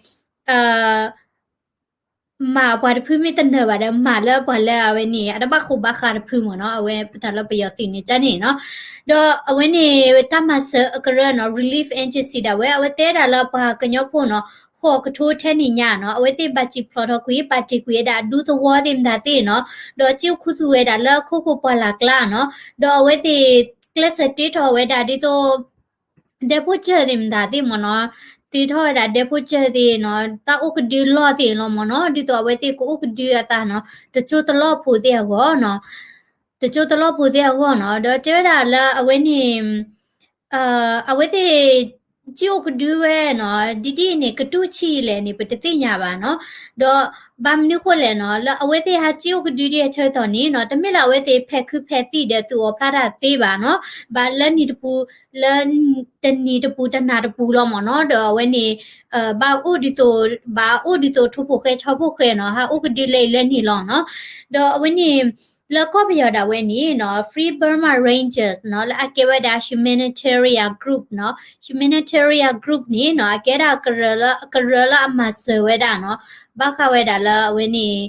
မၤပှၤတဖုမ့ၢ်တနၢၤဘၣ်ဒီးမၤလၢပှၤလၢအဝဲန့ၣ် အတဘၣ်ဃူဘၣ်ဃးတဖုမ့ၢ်နီၤ အဝဲတၢ်လၢပယီၤသုးန့ၣ်ကန့ၣ်နီၤ ဒီးအဝဲန့ၣ် တၢ်မၤစၢၤအကရၢနီၤ Relief Agency ဒၣ်ဝဲ အဝဲတဲဒၣ်လၢပှၤကညီဖိနီၤ ဃိးကထိထဲန့ၣ်ညါနီၤ အဝဲသ့ၣ်ဘၣ်စံၣ်ဖျိးထီၣ်ကွံာ် ဘၣ်တ့ၢ်ကွံာ်ဝဲဒၣ်ဒူသဝီသ့ၣ်မတၤသ့ၣ်နီၤ ဒီးစံၣ်အိၣ်ခူသူၣ်ဝဲဒၣ်လၢခိခိၣ်ပှၢ်လၢ်ကျါနီၤ ဒီးအဝဲသ့ၣ်ကျဲးစၢးတ့ထီၣ်ဝဲဒၣ်ဒ်သိး ဒဲဖိစၢၢ်သ့ၣ်မတၤသ့ၣ်မ့ၢ်နီၤ တ့ထီၣ်ဝဲဒၣ်ဒဲဖိစၢၢ်သ့ၣ်နီၤ တၢ်အိၣ်ကဒုလီၢ်သ့ၣ်လီၤမ့ၢ်နီၤ ဒ်သိးအဝဲသ့ၣ်ကအိၣ်ကဒုအသးနီၤ တကၠိတလီၢ်ဖိသ့ၣ်အဂီၢ်နီၤ တကၠိတလီၢ်ဖိသ့ၣ်အဂီၢ်နီၤ ဒီးတဲဝဲဒၣ်လၢအဝဲန့ၣ် အဝဲသ့ၣ် ကၠံၣ်အိၣ်ကဒုဝဲနီၤ, ဒ်ဒ်အံၤန့ၣ် ကတူၢ်ဆံးလဲၣ်န့ၣ် ပတသ့ၣ်ညါဘၣ်နီၤ. ဒီးဘၣ်မနုၤဃိလဲၣ်နီၤ, လၢအဝဲသ့ၣ်ဟးကၠံၣ်အိၣ်ကဒုဒ်အဆၢကတီၢ်န့ၣ်နီၤ, တမ့ၢ်လၢအဝဲသ့ၣ်ဖဲးခုးဖဲးသံၣ်ဒီးသူၣ်အီၣ်ဖျါတၢ်သ့ဘၣ်နီၤ, ဘၣ်လၢနံၤတပူၤ, လၢတနံၤတပူၤတနၤတပူၤလီၤမ့ၢ်နီၤ. ဒီးအဝဲန့ၣ် ဘၣ်အိၣ်ဒ်သိး, ဘၣ်အိၣ်ဒ်သိးထိၣ်ဖိဃဲဆီဖိဃဲနီၤ, ဟးအိၣ်ကဒုလၢအံၤလၢန့ၣ်လီၤနီၤ. ဒီးအဝဲန့ၣ် လၢကီၢ်ပယီၤဒၣ်ဝဲန့ၣ်နီၤ, Free Burma Rangers နီၤ, လၢအကဲဝဲဒၣ် humanitarian group နီၤ, humanitarian group န့ၣ်နီၤ, အကဲဒၣ်ကရၢလၢ, ကရၢလၢအမၤစၢၤဝဲဒၣ်နီၤ, ဘၣ်ဃးဝဲဒၣ်လၢအဝဲန့ၣ်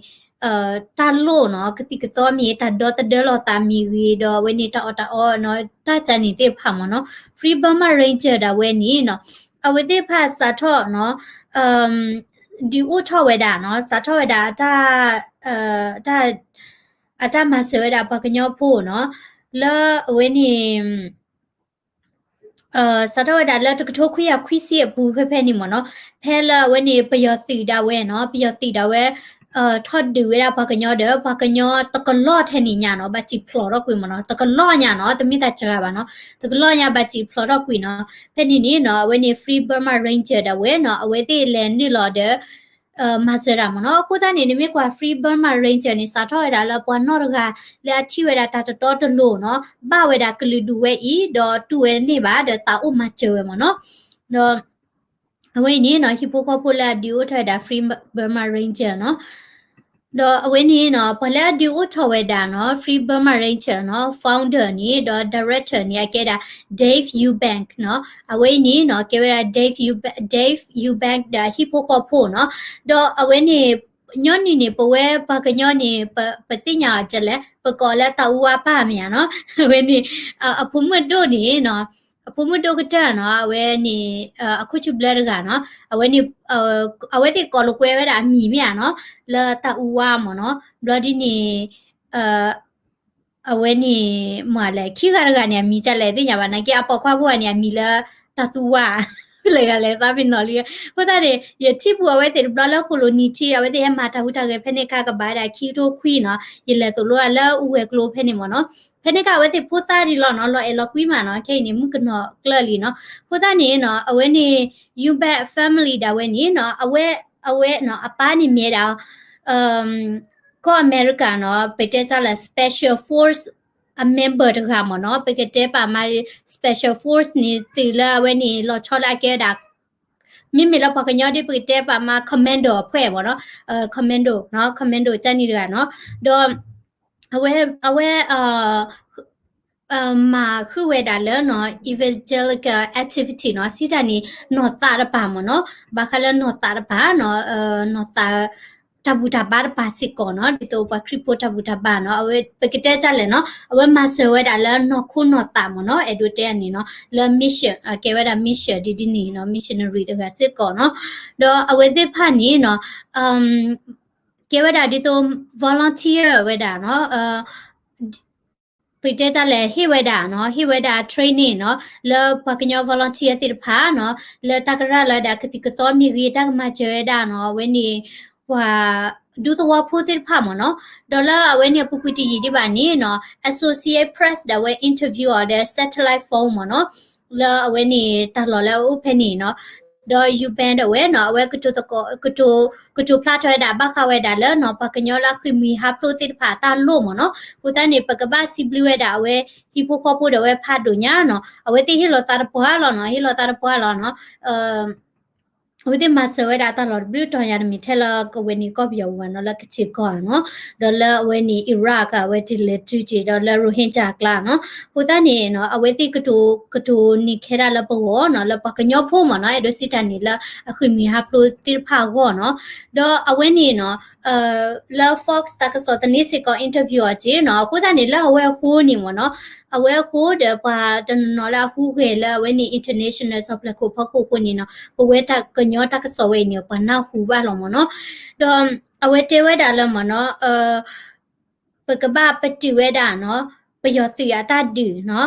တၢ်လိၣ်နီၤ, ကသံၣ်ကသီမ့ၢ်ဂ့ၤ, တၢ်ဒီသဒၢလိာ်သးမ့ၢ်ဂ့ၤ, ဒီးအဝဲန့ၣ်တၢ်အီၣ်တၢ်အီနီၤ, တၢ်ကန့ၣ်သ့ၣ်တဖၣ်မ့ၢ်နီၤ. Free Burma Ranger ဒၣ်ဝဲန့ၣ်နီၤ, အဝဲသ့ၣ်တဖၣ်စးထီၣ်နီၤ ဒုးအိၣ်ထီၣ်ဝဲဒၣ်နီၤ, စးထီၣ်ဝဲဒၣ်အတၢ်, တၢ်, အတၢ်မၤစၢၤဝဲဒၣ်ပှၤကညီဖိနီၤ, လၢအဝဲန့ၣ် စးထီၣ်ဝဲဒၣ်လၢတကထိခွံကယၤခွံဆံအပူၤဖဲဖဲန့ၣ်မ့ၢ်နီၤ, ဖဲလၢအဝဲန့ၣ် ပယီၤသုးဒၣ်ဝဲနီၤ, ပယီၤသုးဒၣ်ဝဲ ထီၣ်ဒုးဝဲဒၣ်ပှၤကညီဒီး ပှၤကညီတကလီၢ်ထဲန့ၣ်ညါနီၤ, ဘၣ်စံၣ်ဖျိးထီၣ်ကွံာ်မ့ၢ်နီၤ, တကလီၢ်ညါနီၤ, တမ့ၢ်တၢ်စှၤဘၣ်နီၤ, တကလီၢ်ညါဘၣ်စံၣ်ဖျိးထီၣ်ကွံာ်နီၤ. ဖဲန့ၣ်န့ၣ်နီၤ, အဝဲန့ၣ် Free Burma Ranger ဒၣ်ဝဲနီၤ, အဝဲသ့ၣ်လဲၤနုာ်လီၤဒီး မၤစၢၤတၢ်မ့ၢ်နီၤ. အဃိသတးန့ၣ် နမ့ၢ်ကွၢ် Free Burma Ranger န့ၣ် စးထီၣ်ဝဲဒၣ်လၢပှၤနီၢ်တဂၤ လၢအထံၣ်ဝဲဒၣ်တၢ်တတီတလိၤနီၤ, ဘၣ်ဝဲဒၣ်ကလုာ်ဒူၣ်ဝဲအံၤ ဒီးတူၢ်ဝဲန့ၢ်ဘၣ် ဒီးသးအိၣ်မၤစၢၤဝဲမ့ၢ်နီၤ. ဒီး အဝဲအံၤန့ၣ်နီၤ ဟံၣ်ဖိဃီဖိလၢအဒုးအိၣ်ထီၣ်ဝဲဒၣ် Free Burma Ranger နီၤ. ဒီးအဝဲန့ၣ်နီၤ ပှၤလၢအဒုးအိၣ်ထီၣ်ဝဲဒၣ်နီၤ Free Burma Ranger နီၤ founder န့ၣ် ဒီး director န့ၣ် အကဲဒၣ် Dave Eubank နီၤ. အဝဲအံၤန့ၣ်နီၤ ကဲဝဲဒၣ် Dave Eubank, Dave Eubank ဒီးအဟံၣ်ဖိဃီဖိနီၤ. ဒီးအဝဲန့ၣ် ညီနုၢ်န့ၣ် ပဝဲပှၤကညီန့ၣ် ပသ့ၣ်ညါအီၤဒ်လဲၣ်, ပကိးလၢတၢ်အူဝါပၢ်မ့ၢ်ဧါနီၤ. အဝဲန့ၣ် အဖိမုၣ်ဒိၣ်န့ၣ်နီၤ, အဖိမုၣ်ဒိၣ်ကတၢၢ်နီၤ, အဝဲန့ၣ် အခိၣ်ဆူၣ်ဘျၢတဂၤနီၤ, အဝဲန့ၣ် အဝဲသ့ၣ်ကိးလိာ်ကွဲဝဲဒၣ်အမံၤမ့ၢ်ဧါနီၤ, လၢတၢ်အူဝါမ့ၢ်နီၤ. ဘျီဒ်န့ၣ် အဝဲန့ၣ် မ့ၢ်လဲၣ် ခံဂၤတဂၤန့ၣ် အမံၤဒ်လဲၣ်သ့ၣ်ညါဘၣ်, နာ်က့အပိာ်ခွါဖိဂၤန့ၣ် အမံၤလၢတၢ်သူဝါ လၢဂၤလဲၣ်သးပ့ၤနီၣ်လံ. အဃိသတးန့ၣ် ယထံၣ်ပူၤအဝဲသ့ၣ်တဘျီလၢဃိၣ်လိၤနံၤထံး အဝဲသ့ၣ်ဟဲမၤတၢ်ဟူးတၢ်ဂဲၤဖဲန့ၣ်အခါ ကဘၣ်ဝဲဒၣ်ခံကထိခွံနီၤ, ယလဲၤသိၣ်လိအီၤလၢအူဝဲၤကျိၤဖဲန့ၣ်မ့ၢ်နီၤ. ဖဲန့ၣ်အခါ အဝဲသ့ၣ်ဖိသၣ်ဒံးလီၤနီၤ, လီၤအဲၣ်လီၤကွံမးနီၤ, ခဲအံၤန့ၣ် မုၣ်ကနီၤကျၢၢ်လံနီၤ. အဃိသတးန့ၣ်နီၤ အဝဲန့ၣ် Eubank family ဒၣ်ဝဲန့ၣ်နီၤ, အဝဲ အဝဲနီၤ အပၢ်န့ၣ်မ့ၢ်ဒၣ် ကီၢ်အမဲရကၤနီၤ ပတဲစၢ်လၢ special force အ member တဂၤမ့ၢ်နီၤ, ပကတဲပာ်မး special force န့ၣ် သုးလၢအဝဲန့ၣ် လီၤဆီလၢအကဲဝဲဒၣ် မ့မ့ၢ်လၢပှၤကညီဒ်ပကတဲပာ်မး commando အဖှဲၣ်မ့ၢ်နီၤ, commando နီၤ, commando ကန့ၣ်တဂၤနီၤ. ဒီး အဝဲ အဝဲ မၤဃုာ်ဝဲဒၣ်လၢနီၤ evangelical activity နီၤ, စံးတၢ်န့ၣ် နီၢ်သးတပၤမ့ၢ်နီၤ, ဘၣ်ဃးလၢနီၢ်သးတပၤနီၤ, နီၢ်သး တၢ်ဘူၣ်တၢ်ဘါတပၤစ့ၢ်ကီးနီၤ, ဒ်သိးပှၤခရံာ်ဖိတၢ်ဘူၣ်တၢ်ဘါနီၤ, အဝဲပကတဲဒ်လဲၣ်နီၤ, အဝဲမၤစၢၤဝဲဒၣ်လၢနီၢ်ခိနီၢ်သးမ့ၢ်နီၤ, အဲၣ်ဒိးတဲန့ၣ်နီၤ, လၢ mission ကဲဝဲဒၣ် mission ဒ်ဒ်န့ၣ်နီၤ, missionary တဂၤစ့ၢ်ကီးနီၤ. ဒီးအဝဲသ့ၣ်တဖၣ်န့ၣ်နီၤ ကဲဝဲဒၣ်ဒ်သိး volunteer ဝဲဒၣ်နီၤ, ပတဲတၢ်လဲၣ် ဟ့ၣ်ဝဲဒၣ်နီၤ, ဟ့ၣ်ဝဲဒၣ် training နီၤ, လၢပှၤကညီ volunteer သ့ၣ်တဖၣ်နီၤ, လၢတၢ်ကရၢလၢဒၣ်ကသံၣ်ကသီမ့ၢ်ဂ့ၤ တၢ်ကမၤစၢၤဝဲဒၣ်နီၤ, အဝဲန့ၣ် ပှၤဒူသဝီဖိသ့ၣ်တဖၣ်မ့ၢ်နီၤ. ဒီးလၢအဝဲန့ၣ်အပူၤကွံာ်တယံာ်ဒံးဘၣ်န့ၣ်နီၤ Associated Press ဒၣ်ဝဲ interview အီၤဒီး satellite phone မ့ၢ်နီၤ, လၢအဝဲန့ၣ်တၢ်လီၢ်လၢအအိၣ်ဖဲန့ၣ်နီၤ. ဒီး Eubank ဒၣ်ဝဲနီၤ အဝဲကတိၤသကိး ကတိၤ ကတိၤဖျါထီၣ်ဝဲဒၣ် ဘၣ်ဃးဝဲဒၣ်လၢနီၤ ပှၤကညီလၢအဃ့ၢ်မှံဟးဖျိးသ့ၣ်တဖၣ်အတၢ်လိၣ်မ့ၢ်နီၤ. အဃိသတးန့ၣ် ပကဘၣ်စံးဘျုးဝဲဒၣ်အဝဲ ဟံၣ်ဖိဃီဖိဒၣ်ဝဲဖးဒိၣ်ညါနီၤ. အဝဲသ့ၣ်ဟ့ၣ်လီၤသးတပှၢ်လီၤနီၤ, ဟ့ၣ်လီၤသးတပှၢ်လီၤနီၤ. အဝဲသ့ၣ်မၤစၢၤဝဲဒၣ်တၢ်လီၢ်တဘျုးတီၤညါတမံၤထဲလၢကဝဲန့ၣ်ကီၢ်ပယီၤပူၤဘၣ်နီၤ, လၢကခ့ၣ်ကီၢ်ဧါနီၤ, ဒီးလၢအဝဲန့ၣ် Iraq အဝဲသ့ၣ်လဲၤတုၤက့ၤဒီးလၢ Rohingya အကျါနီၤ. အဃိသတးန့ၣ်နီၤ အဝဲသ့ၣ်ကတိၤ ကတိၤန့ၢ်ခဲဒၣ်လၢပဂီၢ်နီၤ, လၢပှၤကညီဖိမ့ၢ်နီၤ, အဲၣ်ဒိးစံးတၢ်န့ၣ်လၢအဃ့ၢ်မှံဟးဖျိးသ့ၣ်တဖၣ်အဂီၢ်နီၤ. ဒီးအဝဲန့ၣ်နီၤ လၢ Fox တၢ်ကစီၣ်သန့စ့ၢ်ကီး interview အီၤက့ၤနီၤ. အဃိသတးန့ၣ် လၢအဝဲအဃိန့ၣ်မ့ၢ်နီၤ, အဝဲအဃိဒီးပှၤတနီၤနီၤလၢအဟူးဂဲၤလၢအဝဲန့ၣ် international စီၤပျၢၤခိၣ်ဖီခိၣ်အဃိန့ၣ်နီၤ, ပဝဲတၢ်ကညီတၢ်ကစီၣ်ဝဲအံၤန့ၣ် ပှၤနၢ်ဟူဘၣ်လီၤမ့ၢ်နီၤ. ဒီးအဝဲတဲဝဲဒၣ်လၢမ့ၢ်နီၤ ပကဘၣ်ပတုာ်ဝဲဒၣ်နီၤ, ပယီၤသုးအတၢ်ဒုးနီၤ,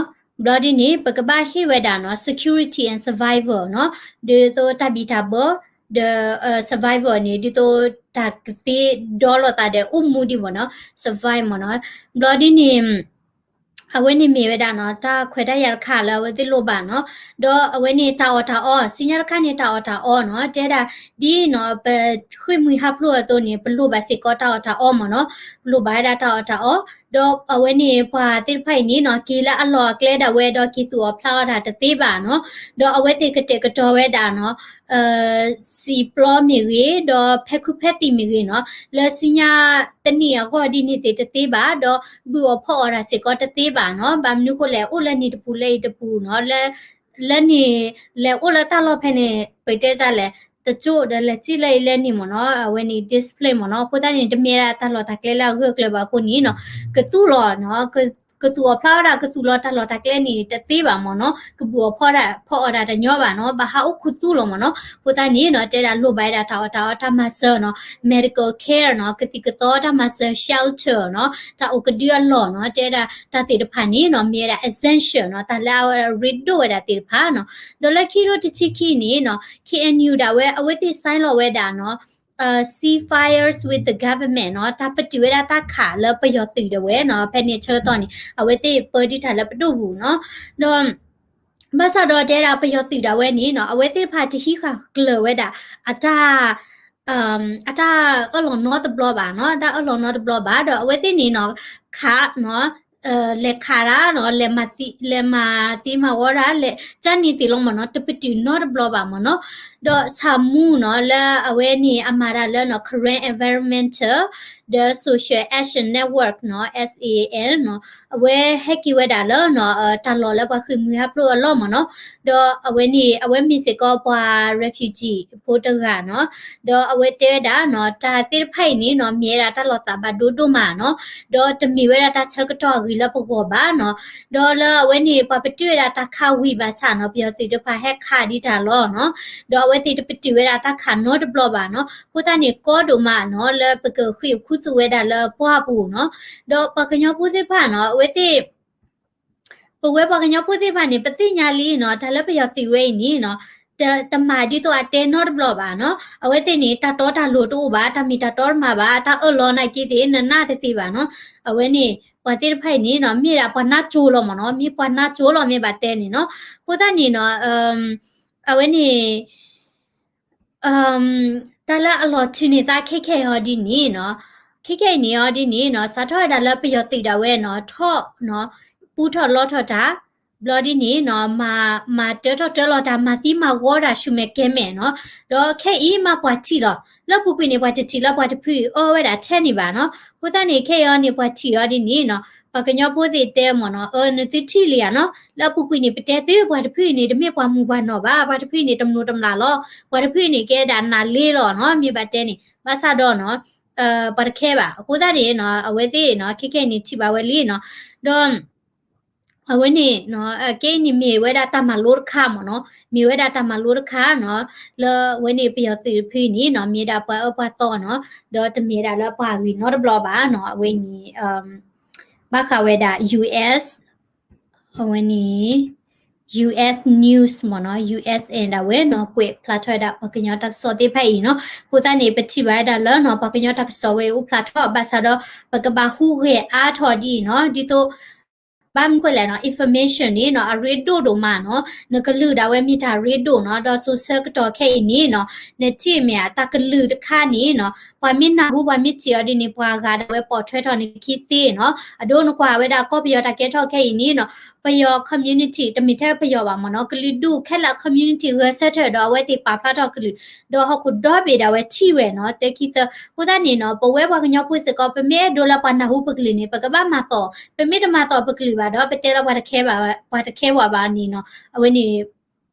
ဘျီဒ်န့ၣ် ပကဘၣ်ဟ့ၣ်ဝဲဒၣ်နီၤ security and survival နီၤ, ဒ်သိးတၢ်ဘံၣ်တၢ်ဘၢ ဒီး survival န့ၣ် ဒ်သိးတၢ်ကသ့ဒီလိာ်သးဒီးအိၣ်မူဒံးမ့ၢ်နီၤ, survive မ့ၢ်နီၤ. ဘျီဒ်န့ၣ် အဝဲန့ၣ်မ့ၢ်ဝဲဒၣ်နီၤ တၢ်ခွဲးတၢ်ယာ်တခါလၢအဝဲသ့ၣ်လိၣ်ဘၣ်နီၤ. ဒီးအဝဲန့ၣ်တၢ်အီၣ်တၢ်အီ ဆူညါတခါန့ၣ်တၢ်အီၣ်တၢ်အီနီၤ တဲဒၣ် ဒ်နီၤ ပဃ့ၢ်မှံဟးဖျိးအသိးန့ၣ် ပလိၣ်ဘၣ်စ့ၢ်ကီးတၢ်အီၣ်တၢ်အီမ့ၢ်နီၤ, ပလိၣ်ဘၣ်ဝဲဒၣ်တၢ်အီၣ်တၢ်အီ, ဒီးအဝဲန့ၣ်ပှၤသ့ၣ်တဖၣ်အံၤန့ၣ်နီၤ က့ၤလၢအလီၢ်အကျဲဒၣ်ဝဲ ဒီးက့ၤသူၣ်အီၣ်ဖျါအီၣ်တၢ်တသ့ဘၣ်နီၤ, ဒီးအဝဲသ့ၣ်ကတဲာ်ကတီၤဝဲဒၣ်နီၤ စံာ်ပျီမ့ၢ်ဂ့ၤ ဒီးဖဲခုဖဲသံၣ်မ့ၢ်ဂ့ၤနီၤ လၢဆူညါတနံၣ်အဂီၢ်ဒ်န့ၣ်သ့ၣ်တသ့ဘၣ်, ဒီးဘုၣ်အီၣ်ဖီၣ်အီၣ်တၢ်စ့ၢ်ကီးတသ့ဘၣ်နီၤ. ဘၣ်မနုၤဃိလဲၣ် အိၣ်လၢနံၤတပူၤလၢအံၤတပူၤနီၤ, လၢ လၢန့ၣ် လဲၤအိၣ်လၢတၢ်လီၢ်ဖဲန့ၣ် ပတဲစ့ၢ်လဲၣ် တကၠိၣ်ဒီးလဲၤစံၣ်လၢအံၤလၢန့ၣ်မ့ၢ်နီၤ, အဝဲန့ၣ် discipline မ့ၢ်နီၤ. အဃိသတးန့ၣ် တမ့ၢ်ဒၣ်တၢ်လီၢ်တၢ်ကျဲလၢအဂၢၢ်ကျၢၤဘၣ်အဃိန့ၣ်နီၤ, ကသူၣ်လီၤနီၤ ကသူၣ်အီၣ်ဖျါဝဲဒၣ် ကသူၣ်လီၤတၢ်လီၢ်တၢ်ကျဲန့ၣ် တသ့ဘၣ်မ့ၢ်နီၤ, ကဘုၣ်အီၣ်ဖီၣ်အီၣ်တၢ်တညီဘၣ်နီၤ, ဘၣ်ဟးအိၣ်ခူသူၣ်လီၤမ့ၢ်နီၤ. အဃိသတးန့ၣ်နီၤ တဲဒၣ်လိၣ်ဘၣ်ဝဲဒၣ်တၢ်အီၣ်တၢ်အီတၢ်မၤစၢၤနီၤ, medical care နီၤ, ကသံၣ်ကသီတၢ်မၤစၢၤ shelter နီၤ, တၢ်အိၣ်ကဒုအလီၢ်နီၤ, တဲဒၣ်တၢ်သ့ၣ်တဖၣ်န့ၣ်နီၤ မ့ၢ်ဝဲဒၣ် essential နီၤ, တၢ်လၢအရ့ဒိၣ်ဝဲဒၣ်သ့ၣ်တဖၣ်နီၤ. ဒီးလၢခံကထိတဆံခံန့ၣ်နီၤ K N U ဒၣ်ဝဲ အဝဲသ့ၣ် sign လီၤဝဲဒၣ်နီၤ ceasefires with the government နီၤ, တၢ်ပတုာ်ဝဲဒၣ်တၢ်ခးလၢပယီၤသုးဒၣ်ဝဲနီၤ, ဖဲန့ၣ်ဆၢကတီၢ်န့ၣ် အဝဲသ့ၣ်ပၢဒံးတၢ်လၢပဒိၣ်ပူၤနီၤ, ဒီး ဘၣ်ဆၣ်ဒီးတဲဒၣ်ပယီၤသုးဒၣ်ဝဲန့ၣ်နီၤ အဝဲသ့ၣ်တဖၣ်တဟံးဃာ်ကျၢၤဝဲဒၣ် အတၢ် အတၢ်အၢၣ်လီၤနီတဘျီဘၣ်နီၤ, တၢ်အၢၣ်လီၤနီတဘျီဘၣ်, ဒီးအဝဲသ့ၣ်န့ၣ်နီၤ ခးနီၤ လဲၤခးတၢ်နီၤ, လဲၤမၤသံမၤဝီတၢ် လဲၤကၢန့ၢ်သ့ၣ်လီၤမ့ၢ်နီၤ, တပတုာ်နီတဘျီဘၣ်မ့ၢ်နီၤ. ဒီးဆၣ်မူနီၤ လၢအဝဲန့ၣ်အမၤတၢ်လၢနီၤ Karen Environmental ဒီး Social Action Network နီၤ S A N နီၤ, အဝဲဟဲက့ၤဝဲဒၣ်လၢနီၤ တၢ်လီၢ်လၢပှၤဃ့ၢ်မှံဟးဖျိးအလီၢ်မ့ၢ်နီၤ, ဒီးအဝဲန့ၣ် အဝဲမ့ၢ်စ့ၢ်ကီးပှၤ refugee ဖိတဂၤနီၤ, ဒီးအဝဲတဲဝဲဒၣ်နီၤ တၢ်သ့ၣ်တဖၣ်အံၤန့ၣ်နီၤ မ့ၢ်ဝဲဒၣ်တၢ်လီၤသးဘၣ်ဒိဒိၣ်မးနီၤ, ဒီးတမ့ၢ်ဝဲဒၣ်တၢ်ဆၢကတီၢ်အဂ့ၤလၢပဂီၢ်ဘၣ်နီၤ, ဒီးလၢအဝဲန့ၣ် ပှၤပတုာ်ဝဲဒၣ်တၢ်ခးဝံၤဘၣ်ဆၣ်နီၤ ပယီၤသုးတဖၣ်ဟဲခးဒံးတၢ်လီၤနီၤ, ဒီးအဝဲသ့ၣ်တပတုာ်ဝဲဒၣ်တၢ်ခးနီတဘျီဘၣ်နီၤ, အဃိသတးန့ၣ် ကီဒိၣ်မးနီၤ လၢပကဃ့ၢ်ခူသူၣ်ဝဲဒၣ်လၢပှၢ်ပူၤနီၤ, ဒီးပှၤကညီဖိသ့ၣ်တဖၣ်နီၤ အဝဲသ့ၣ် ပဝဲပှၤကညီဖိသ့ၣ်တဖၣ်န့ၣ် ပသ့ၣ်ညါလံနီၤ တၢ်လၢပယီၤသုးဝဲအံၤန့ၣ်နီၤ တမၤဒ်သိးအတဲနီတဘျီဘၣ်နီၤ, အဝဲသ့ၣ်န့ၣ် တၢ်တီတၢ်လိၤတအိၣ်ဘၣ်, တၢ်မ့ၢ်တၢ်တီတမၤဘၣ်, တၢ်အၢၣ်လီၤနာ်က့သ့ၣ် နနၢ်တသ့ဘၣ်နီၤ, အဝဲန့ၣ် ပှၤသ့ၣ်တဖၣ်အံၤန့ၣ်နီၤ မ့ၢ်ဒၣ်ပှၤနါကၠိလီၤမ့ၢ်နီၤ, မ့ၢ်ပှၤနါကၠိလီၤမ့ၢ်ဘၣ်တဲန့ၣ်နီၤ, အဃိသတးန့ၣ်နီၤ အဝဲန့ၣ် တၢ်လၢအလီၤထုးန့ၢ်သးခဲခဲအံၤဟီဒ်န့ၣ်နီၤ, ခဲခဲအံၤန့ၣ်အီၤဒ်န့ၣ်နီၤ စးထီၣ်ဝဲဒၣ်လၢပယီၤသုးဒၣ်ဝဲနီၤ ထီၣ်နီၤ ပူထီၣ်လီထီၣ်တၢ် ဘျီဒ်န့ၣ်နီၤ မၤ မၤတၢထီၣ်တၢလီၤတၢ် မၤသံမၤဝီတၢ်ဆူမဲာ်ကဲမဲာ်နီၤ, ဒီးခဲအံၤမးပှၤထံၣ်လီၤ လၢအပူၤကွံာ်န့ၣ် ပှၤတထံၣ်လၢပှၤတဖုအံၤအီၣ်ဝဲဒၣ်ထဲန့ၣ်ဘၣ်နီၤ, အဃိသတးန့ၣ် ခဲအံၤအီၤန့ၣ် ပှၤထံၣ်အီၤဒ်န့ၣ်နီၤ ပှၤကညီဖိသ့ၣ်တဲမ့ၢ်နီၤ အၢ နသုထံၣ်လံဧါနီၤ, လၢအပူၤကွံာ်န့ၣ် ပတဲသု ပှၤတဖုအံၤန့ၣ် တမ့ၢ်ပှၤမုၢ်ပှၤနီၢ်ဘၣ်, ပှၤတဖုအံၤန့ၣ် တမျိးတမျာ်လီၤ, ပှၤတဖုအံၤန့ၣ် ကဲဒၣ်နးလ့လီၤနီၤ, မ့ၢ်ဘၣ်တဲန့ၣ် ဘၣ်ဆၣ်ဒီးနီၤ ပှၤတခဲဘၣ်, အဃိသတးန့ၣ်နီၤ အဝဲသ့ၣ်နီၤ ခဲခဲအံၤန့ၣ် ထံၣ်ဘၣ်ဝဲလံနီၤ, ဒီး အဝဲန့ၣ် ကဲအံၤန့ၣ်မ့ၢ်ဝဲဒၣ်တၢ်မၤလိတခါမ့ၢ်နီၤ, မ့ၢ်ဝဲဒၣ်တၢ်မၤလိတခါနီၤ, လၢအဝဲန့ၣ်ပယီၤသုးတဖုန့ၣ်နီၤ မ့ၢ်ဒၣ်ပှၤအၢပှၤသီနီၤ, ဒီးတမ့ၢ်ဒၣ်လၢပှၤဂ့ၤနီတဘျီဘၣ်နီၤ, အဝဲန့ၣ် ဘၣ်ဃးဝဲဒၣ် US အဝဲန့ၣ် US News မ့ၢ်နီၤ, U S N ဒၣ်ဝဲနီၤ ကွဲးဖျါထီၣ်ဝဲဒၣ်ပှၤကညီတၢ်ကစီၣ်သ့ၣ်တဖၣ်အံၤနီၤ, အဃိသတးန့ၣ် ပထံၣ်ဘၣ်ဝဲဒၣ်လၢနီၤ ပှၤကညီတၢ်ကစီၣ်ဝဲအံၤအိၣ်ဖျါထီၣ် ဘၣ်ဆၣ်ဒီး ပကဘၣ်ဟူးဂဲၤအါထီၣ်ဒ်အံၤနီၤ, ဒ်သိး ဘၣ်မနုၤဃိလဲၣ်နီၤ information န့ၣ်နီၤ အရ့ဒိၣ်ဒိၣ်မးနီၤ, နကလုၢ်ဒၣ်ဝဲမ့ၢ်တၢ်ရ့ဒိၣ်နီၤ, ဒီးစိၤဆၢကတီၢ်ခဲအံၤန့ၣ်နီၤ, နထံၣ်မ့ၢ်ဧါ တၢ်ကလုၢ်တခါန့ၣ်နီၤ, ပှၤမ့ၢ်နၢ်ဟူပှၤမ့ၢ်ထံၣ်အီၤဒ်န့ၣ် ပှၤဂၤဒၣ်ဝဲပိာ်ထွဲထီၣ်နခံသ့နီၤ, အဒိနကွၢ်ဝဲဒၣ်ကီၢ်ပယီၤတၢ်ကဲထီၣ်ခဲအံၤန့ၣ်နီၤ, ပယီၤ community တမ့ၢ်ထဲပယီၤဘၣ်မ့ၢ်နီၤ, ကလုာ်ဒူၣ်ခဲလၢာ် community ဂဲၤဆၢထၢၣ်ဒီးအဝဲသ့ၣ်ပာ်ဖျါထီၣ်ကလုၢ်, ဒီးဟီၣ်ခိၣ်ဒီဘ့ၣ်ဒၣ်ဝဲထံၣ်ဝဲနီၤ, တၢ်ခံသၢ, အဃိသတးန့ၣ်နီၤ ပဝဲပှၤကညီဖိစ့ၢ်ကီး ပမ့ၢ်အဲၣ်ဒိးလၢပှၤနၢ်ဟူပကလုၢ်န့ၣ် ပကဘၣ်မၤသီၣ်, ပမ့ၢ်တမၤသီၣ်ပကလုၢ်ဘၣ်ဒီး ပတဲလၢပှၤတခဲဘၣ်, ပှၤတခဲပှၤဘၣ်န့ၣ်နီၤ, အဝဲန့ၣ်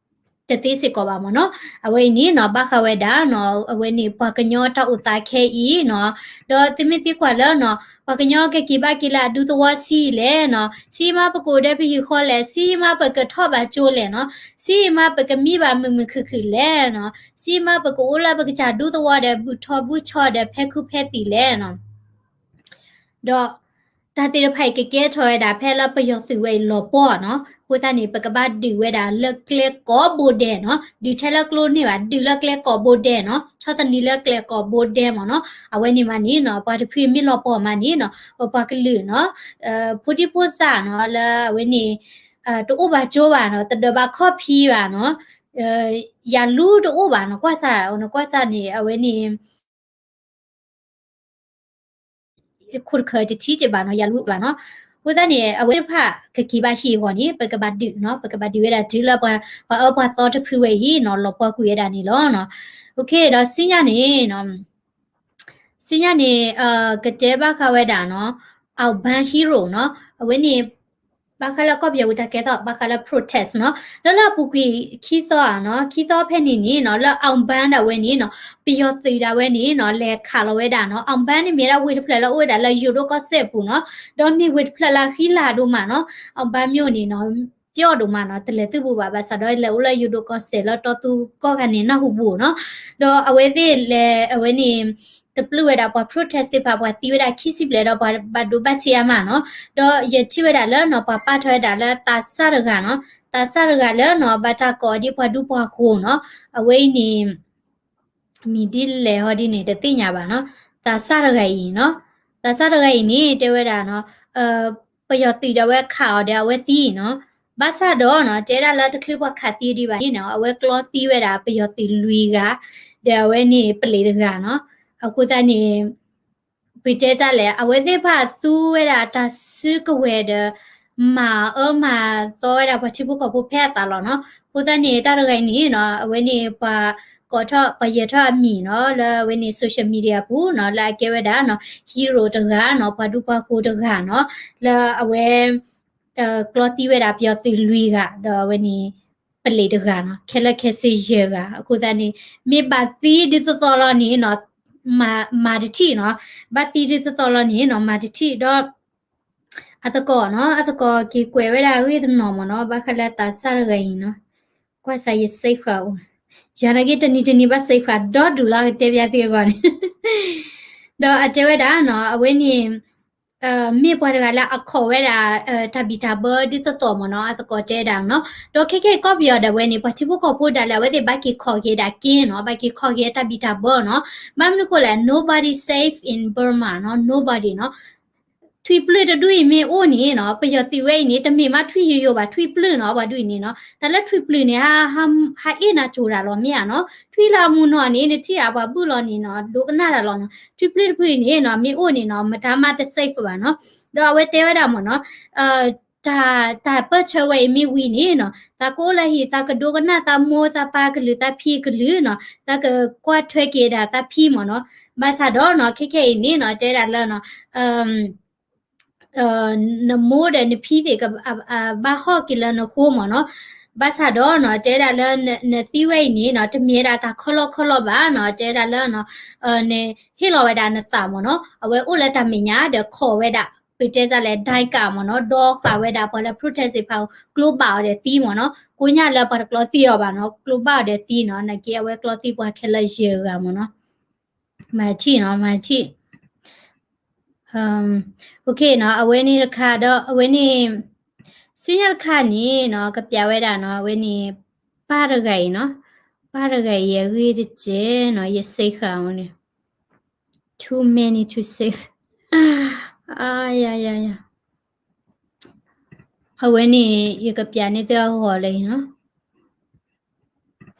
တသ့စ့ၢ်ကီးဘၣ်မ့ၢ်နီၤ, အဝဲအံၤန့ၣ်နီၤ ဘၣ်ဃးဝဲဒၣ်နီၤ အဝဲန့ၣ် ပှၤကညီတၢ်အိၣ်သးခဲအံၤနီၤ, ဒီးသုမ့ၢ်သံကွၢ်လၢနီၤ ပှၤကညီကက့ၤဘၣ်က့ၤလၢအဒူသဝီဆံးလဲၣ်နီၤ, ဆံးမးပကအိၣ်ဒီးပဟံၣ်ဃီလဲၣ်, ဆံးမးပကထီၣ်ဘၣ်ကၠိလဲၣ်နီၤ, ဆံးမးပကမံဘၣ်မုာ်မုာ်ခုၣ်ခုၣ်လဲၣ်နီၤ, ဆံးမးပကအိၣ်လၢပကစၢ်ဒူသဝီဒီး ဘုၣ်ထီဘုၣ်ဆီဒီး ဖဲခုဖဲသံၣ်လဲၣ်နီၤ. ဒီးတၢ် တၢ်သ့ၣ်တဖၣ်အံၤကကဲထီၣ်ဝဲဒၣ်ဖဲလၢပယီၤသုးဝဲအံၤလီၤပှီၢ်နီၤ. အဃိသတးန့ၣ် ပကဘၣ်ဒုးဝဲဒၣ်လၢကျဲကိးဘိဒဲးနီၤ, ဒုးထဲလၢကျိန့ၢ်ဘၣ်, ဒုးလၢကျဲကိးဘိဒဲးနီၤ, ဆီၣ်သနံးလၢကျဲကိးဘိဒဲးမ့ၢ်နီၤ. အဝဲန့ၣ်မးန့ၣ်နီၤ ပှၤတဖုမ့ၢ်လီၤပှီၢ်မးန့ၣ်နီၤ ပပှၤကလုာ်နီၤ ဖိဒံဖိသၣ်နီၤ လၢအဝဲန့ၣ် တအိၣ်ဘၣ်ကၠိဘၣ်နီၤ, တဒၢးဘၣ်ခီၣ်ဖံးဘၣ်နီၤ, ယၤလူတအိၣ်ဘၣ်နီၤ, ကွၢ်စၢ် ကွၢ်စၢ်န့ၣ် အဝဲန့ၣ် ခိၣ်တခၢးတထံၣ်က့ဘၣ်နီၤ, ယၤလူတအိၣ်ဘၣ်နီၤ. အဃိသတးန့ၣ် အဝဲတဖၣ်ကက့ၤဘၣ်ဟံၣ်အဂီၢ်န့ၣ် ပကဘၣ်ဒုးနီၤ, ပကဘၣ်ဒုးဝဲဒၣ်တုၤလၢပှၤ ပှၤအၢပှၤသီတဖုဝဲအံၤနီၤ လီၤပှီၢ်ကွံာ်ဝဲဒၣ်န့ၣ်လီၤ. ဒီးဆူညါန့ၣ် ဆူညါန့ၣ် ကတဲဘၣ်ဃးဝဲဒၣ်နီၤ urban hero နီၤ, အဝဲန့ၣ် ဘၣ်ဃးလၢကီၢ်ပယီၤဝံၤတၢ်ကဲထီၣ် ဘၣ်ဃးလၢ protest နီၤ, လၢလၢအပူၤကွံာ်ခံသီဧါနီၤ, ခံသီဖဲန့ၣ်န့ၣ်နီၤ လၢ urban ဒၣ်ဝဲန့ၣ်နီၤ ပယီၤသုးဒၣ်ဝဲန့ၣ်နီၤ လဲၤခးလီၤဝဲဒၣ်နီၤ, urban န့ၣ်မ့ၢ်ဒၣ်ဝ့ၢ်တဖျၢၣ်လၢအအိၣ်ဝဲဒၣ်လၢ ယိၤဒိၣ်ကီၢ်စဲၣ်ပူၤနီၤ, ဒီးမ့ၢ်ဝ့ၢ်တဖျၢၣ်လၢအဃံလၤဒိၣ်မးနီၤ, urban မ့ၢ်အိၣ်န့ၣ်နီၤ ပျီဒိၣ်မးနီၤ, တလဲၤသုးဘူးဘၣ်, ဘၣ်ဆၣ်ဒီးလဲၤအိၣ်လၢယိၤဒိၣ်ကီၢ်စဲၣ်လၢတီသူကီၢ်ဂၤန့ၣ် နၢ်ဟူဘူးနီၤ. ဒီးအဝဲသ့ၣ်လဲၤ အဝဲန့ၣ် တပျုၢ်ဝဲဒၣ်ပှၤ protest သ့ၣ်တဖၣ် ပှၤသံဝဲဒၣ်ခံဆံဘျဲၣ်ဒီးပှၤဘၣ်ဒိဘၣ်ထံးအါမးနီၤ. ဒီးယထံၣ်ဝဲဒၣ်လၢနီၤ ပှၤပာ်ထီၣ်ဝဲဒၣ်လၢသးစၢ်တဂၤနီၤ, သးစၢ်တဂၤလၢနီၤ ဘၣ်တၢ်ကိးဒ်ပှၤဒူပှၤဃိၤနီၤ, အဝဲအံၤန့ၣ် မံၤဒ်လဲၣ်ဟီဒ်န့ၣ် တသ့ၣ်ညါဘၣ်နီၤ. သးစၢ်တဂၤအံၤနီၤ, သးစၢ်တဂၤအံၤန့ၣ် တဲဝဲဒၣ်နီၤ ပယီၤသုးဒီးအဝဲခးအီၤဒီးအဝဲသံနီၤ. ဘၣ်ဆၣ်ဒီးနီၤ တဲဒၣ်လၢတချုးပှၤခးသံဒံးဘၣ်န့ၣ်နီၤ အဝဲကျီသံဝဲဒၣ်ပယီၤသုးလွံၢ်ဂၤ, ဒီးအဝဲန့ၣ်ပလံးတဂၤနီၤ. အဃိသတးန့ၣ် ပတဲတၢ်လဲၣ် အဝဲသ့ၣ်တဖၣ်သူဝဲဒၣ်တၢ်စုကဝဲၤဒီး မၤအၢမၤသီဝဲဒၣ်ပှၤထံဖိကီၢ်ဖိဖဲအသးလီၤနီၤ. အဃိသတးန့ၣ် တၢ်တဂၤအံၤန့ၣ်နီၤ အဝဲန့ၣ်ပှၤကိးထီၣ် ပှၤယဲၤထီၣ်အမံၤနီၤ လၢအဝဲန့ၣ် social media ပူၤနီၤ လၢအကဲဝဲဒၣ်နီၤ hero တဂၤနီၤ ပှၤဒူပှၤဃိၤတဂၤနီၤ လၢအဝဲ ကျီသံဝဲဒၣ်ပယီၤသုးလွံၢ်ဂၤ ဒီးအဝဲန့ၣ် ပလံးတဂၤနီၤ ခဲလၢာ်ခဲဆ့ယဲၢ်ဂၤ. အဃိသတးန့ၣ် မ့ၢ်ဘၣ်သံဒ်သိးသိးလီၤန့ၣ်နီၤ မၤတထံၣ်နီၤ, ဘၣ်သံဒ်သိးသိးလီၤန့ၣ်နီၤ မၤတထံၣ်ဒီး အသကိးနီၤ အသကိးက့ၤကွဲးဝဲဒၣ်အဂ့ၢ်တနီၤမ့ၢ်နီၤ ဘၣ်ဃးလၢသးစၢ်တဂၤအံၤနီၤ, ကွၢ်စးယ save ဃာ်အိၣ်, ယၤနာ်က့တနံၤတနံၤဘၣ် save ဃာ်ဒီဒူၣ်လၢကတဲပျးသုအဂီၢ်န့ၣ် ဒီးအတဲဝဲဒၣ်နီၤ အဝဲန့ၣ် မ့ၢ်ပှၤတဂၤလၢအခိးဝဲဒၣ် တၢ်ဘံၣ်တၢ်ဘၢဒ်သိးသိးမ့ၢ်နီၤ အသကိးတဲဒၣ်နီၤ. ဒီးခဲကဲကီၢ်ပယီၤဒၣ်ဝဲန့ၣ် ပှၤထံဖိကီၢ်ဖိဒၣ်လဲာ် အဝဲသ့ၣ်ဘၣ်က့ၤခိးက့ၤဒၣ်က့နီၤ ဘၣ်က့ၤခိးက့ၤတၢ်ဘံၣ်တၢ်ဘၢနီၤ. ဘၣ်မနုၤဃိလဲၣ် nobody safe in Burma နီၤ nobody နီၤ ထွံၣ်ပျုၢ်တဒူၣ်အံၤမ့ၢ်အိၣ်န့ၣ်နီၤ ပယီၤသုးဝဲအံၤန့ၣ် တမ့ၢ်မးထွံၣ်ယိယိဘၣ် ထွံၣ်ပျုၢ်နီၤ ပှၤဒူၣ်အံၤန့ၣ်နီၤ တၢ်လၢထွံၣ်ပျုၢ်န့ၣ် ဟးအ့ၣ်နၤကိၤတၢ်လီၤမ့ၢ်ဧါနီၤ ထွံၣ်လၢအမူနီၤန့ၣ် နထံၣ်ဧါပှၤဘုၣ်လီၤန့ၣ်နီၤ ဒိကနၣ်တၢ်လီၤနီၤ ထွံၣ်ပျုၢ်တဖုအံၤန့ၣ်နီၤ မ့ၢ်အိၣ်န့ၣ်နီၤ မတၤမးတ safe ဘၣ်နီၤ ဒီးအဝဲတဲဝဲဒၣ်မ့ၢ်နီၤ တၢ် တၢ်ပၢၢ်ဆၢဝဲအံၤမ့ၢ်ဝံၤန့ၣ်နီၤ သးကအိၣ်လၢဟံၣ် သးကဒိကနၣ်သးမိၢ်သးပၢ်ကလုာ်သးဖံကလုာ်နီၤ သးကကွၢ်ထွဲက့ၤဒၣ်သးဖံမ့ၢ်နီၤ ဘၣ်ဆၣ်ဒီးနီၤ ခဲခဲအံၤန့ၣ်နီၤ တဲဒၣ်လၢနီၤ နမိၢ်ဒီးနဖံသ့ၣ်က ဘၣ်ဟီၣ်က့ၤလၢနဃိမ့ၢ်နီၤ ဘၣ်ဆၣ်ဒီးနီၤ တဲဒၣ်လၢနသံဝဲအံၤန့ၣ်နီၤ တမ့ၢ်ဝဲဒၣ်တၢ်ခီလီၢ်ခီလီၢ်ဘၣ်နီၤ တဲဒၣ်လၢနီၤ နဟ့ၣ်လီၤဝဲဒၣ်နသးမ့ၢ်နီၤ အဝဲအိၣ်လၢတၢ်မဲာ်ညါဒီးခိးဝဲဒၣ် ပတဲတၢ်လဲၣ် ဒဲကၣ်မ့ၢ်နီၤ ဒီဃာ်ဝဲဒၣ်ပှၤလၢ protest သ့ၣ်တဖၣ် ကျိဘၣ်အီၤဒီးသံမ့ၢ်နီၤ ကိညၣ်လၢပှၤတကျီသံအီၤဘၣ်နီၤ ကျိဘၣ်အီၤဒီးသံနီၤ နာ်က့အဝဲကျီသံပှၤခဲလၢာ်ယဲၢ်ဂၤမ့ၢ်နီၤ မၤထံၣ်နီၤ မၤထံၣ် OK နီၤ အဝဲန့ၣ်တခါဒီး အဝဲန့ၣ် ဆူညါတခါန့ၣ်နီၤ ကပျးဝဲဒၣ်နီၤ အဝဲန့ၣ် ပၢ်တဂၤအံၤနီၤ ပၢ်တဂၤအံၤအဂ့ၢ်တကဲနီၤ ယ save ဃာ်အီၤန့ၣ် too many to save ယၤ အဝဲန့ၣ် ယကပျးန့ၢ်သုအဂီၢ်လၢအံၤနီၤ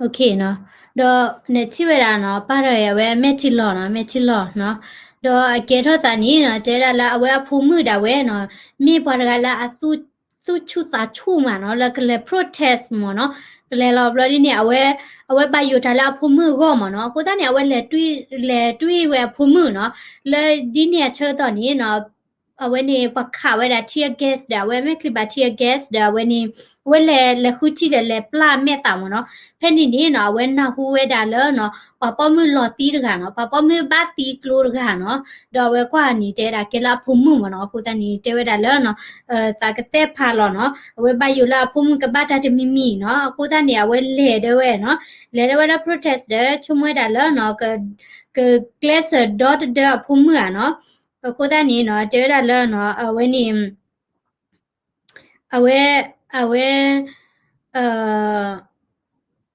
OK နီၤ ဒီးနထံၣ်ဝဲဒၣ်နီၤ ပၢ်တဂၤအံၤအဝဲမဲာ်ထံလီၤနီၤ မဲာ်ထံလီၤနီၤ ဒီးအကဲထီၣ်သးန့ၣ်နီၤ တဲဒၣ်လၢအဝဲအဖိမုၣ်ဒၣ်ဝဲနီၤ မ့ၢ်ပှၤတဂၤလၢအသူၣ်ဆူၣ်သးဆူၣ်မးနီၤ လၢကလဲၤ protest မ့ၢ်နီၤ ကလဲၤလီၤဘျီဒ်န့ၣ် အဝဲ အဝဲဘၣ်ယိၣ်တၢ်လၢအဖိမုၣ်အဂီၢ်မ့ၢ်နီၤ အဃိသတးန့ၣ် အဝဲလဲၤတွံၢ် လဲၤတွံၢ်ဝဲအဖိမုၣ်နီၤ လၢဒ်န့ၣ်အဆၢကတီၢ်န့ၣ်နီၤ အဝဲန့ၣ် ပှၤခးဝဲဒၣ် tear gas ဒီး အဝဲမဲာ်ချံဘၣ် tear gas ဒီး အဝဲန့ၣ် အဝဲလဲၤ လဲၤဃုထံၣ်ဒီးလဲၤပျၢ်မဲာ်သးမ့ၢ်နီၤ ဖဲန့ၣ်န့ၣ်နီၤ အဝဲနၢ်ဟူဝဲဒၣ်လၢနီၤ ပှၤပိာ်မုၣ်လီၤသံတဂၤနီၤ ပှၤပိာ်မုၣ်ဘၣ်သံကျိတဂၤနီၤ ဒီးအဝဲကွၢ်န့ၣ် တဲဒၣ်ကဲလၢအဖိမုၣ်မ့ၢ်နီၤ အဃိသတးန့ၣ် တဲဝဲဒၣ်လၢနီၤ သးကသဲၣ်ဖးလီၤနီၤ အဝဲဘၣ်ယိၣ်လၢအဖိမုၣ်ကဘၣ်တၢ်တမံၤမံၤနီၤ အဃိသတးန့ၣ် အဝဲလဲၤဒၣ်ဝဲနီၤ လဲၤဒၣ်ဝဲလၢ protest ဒီး ဆိကမိၣ်ဝဲဒၣ်လၢနီၤ က ကကျဲးစၢးဒီတဒၢအဖိမုၣ်ဧါနီၤ အဃိသတးန့ၣ်နီၤ တဲဝဲဒၣ်လၢနီၤ အဝဲန့ၣ် အဝဲ အဝဲ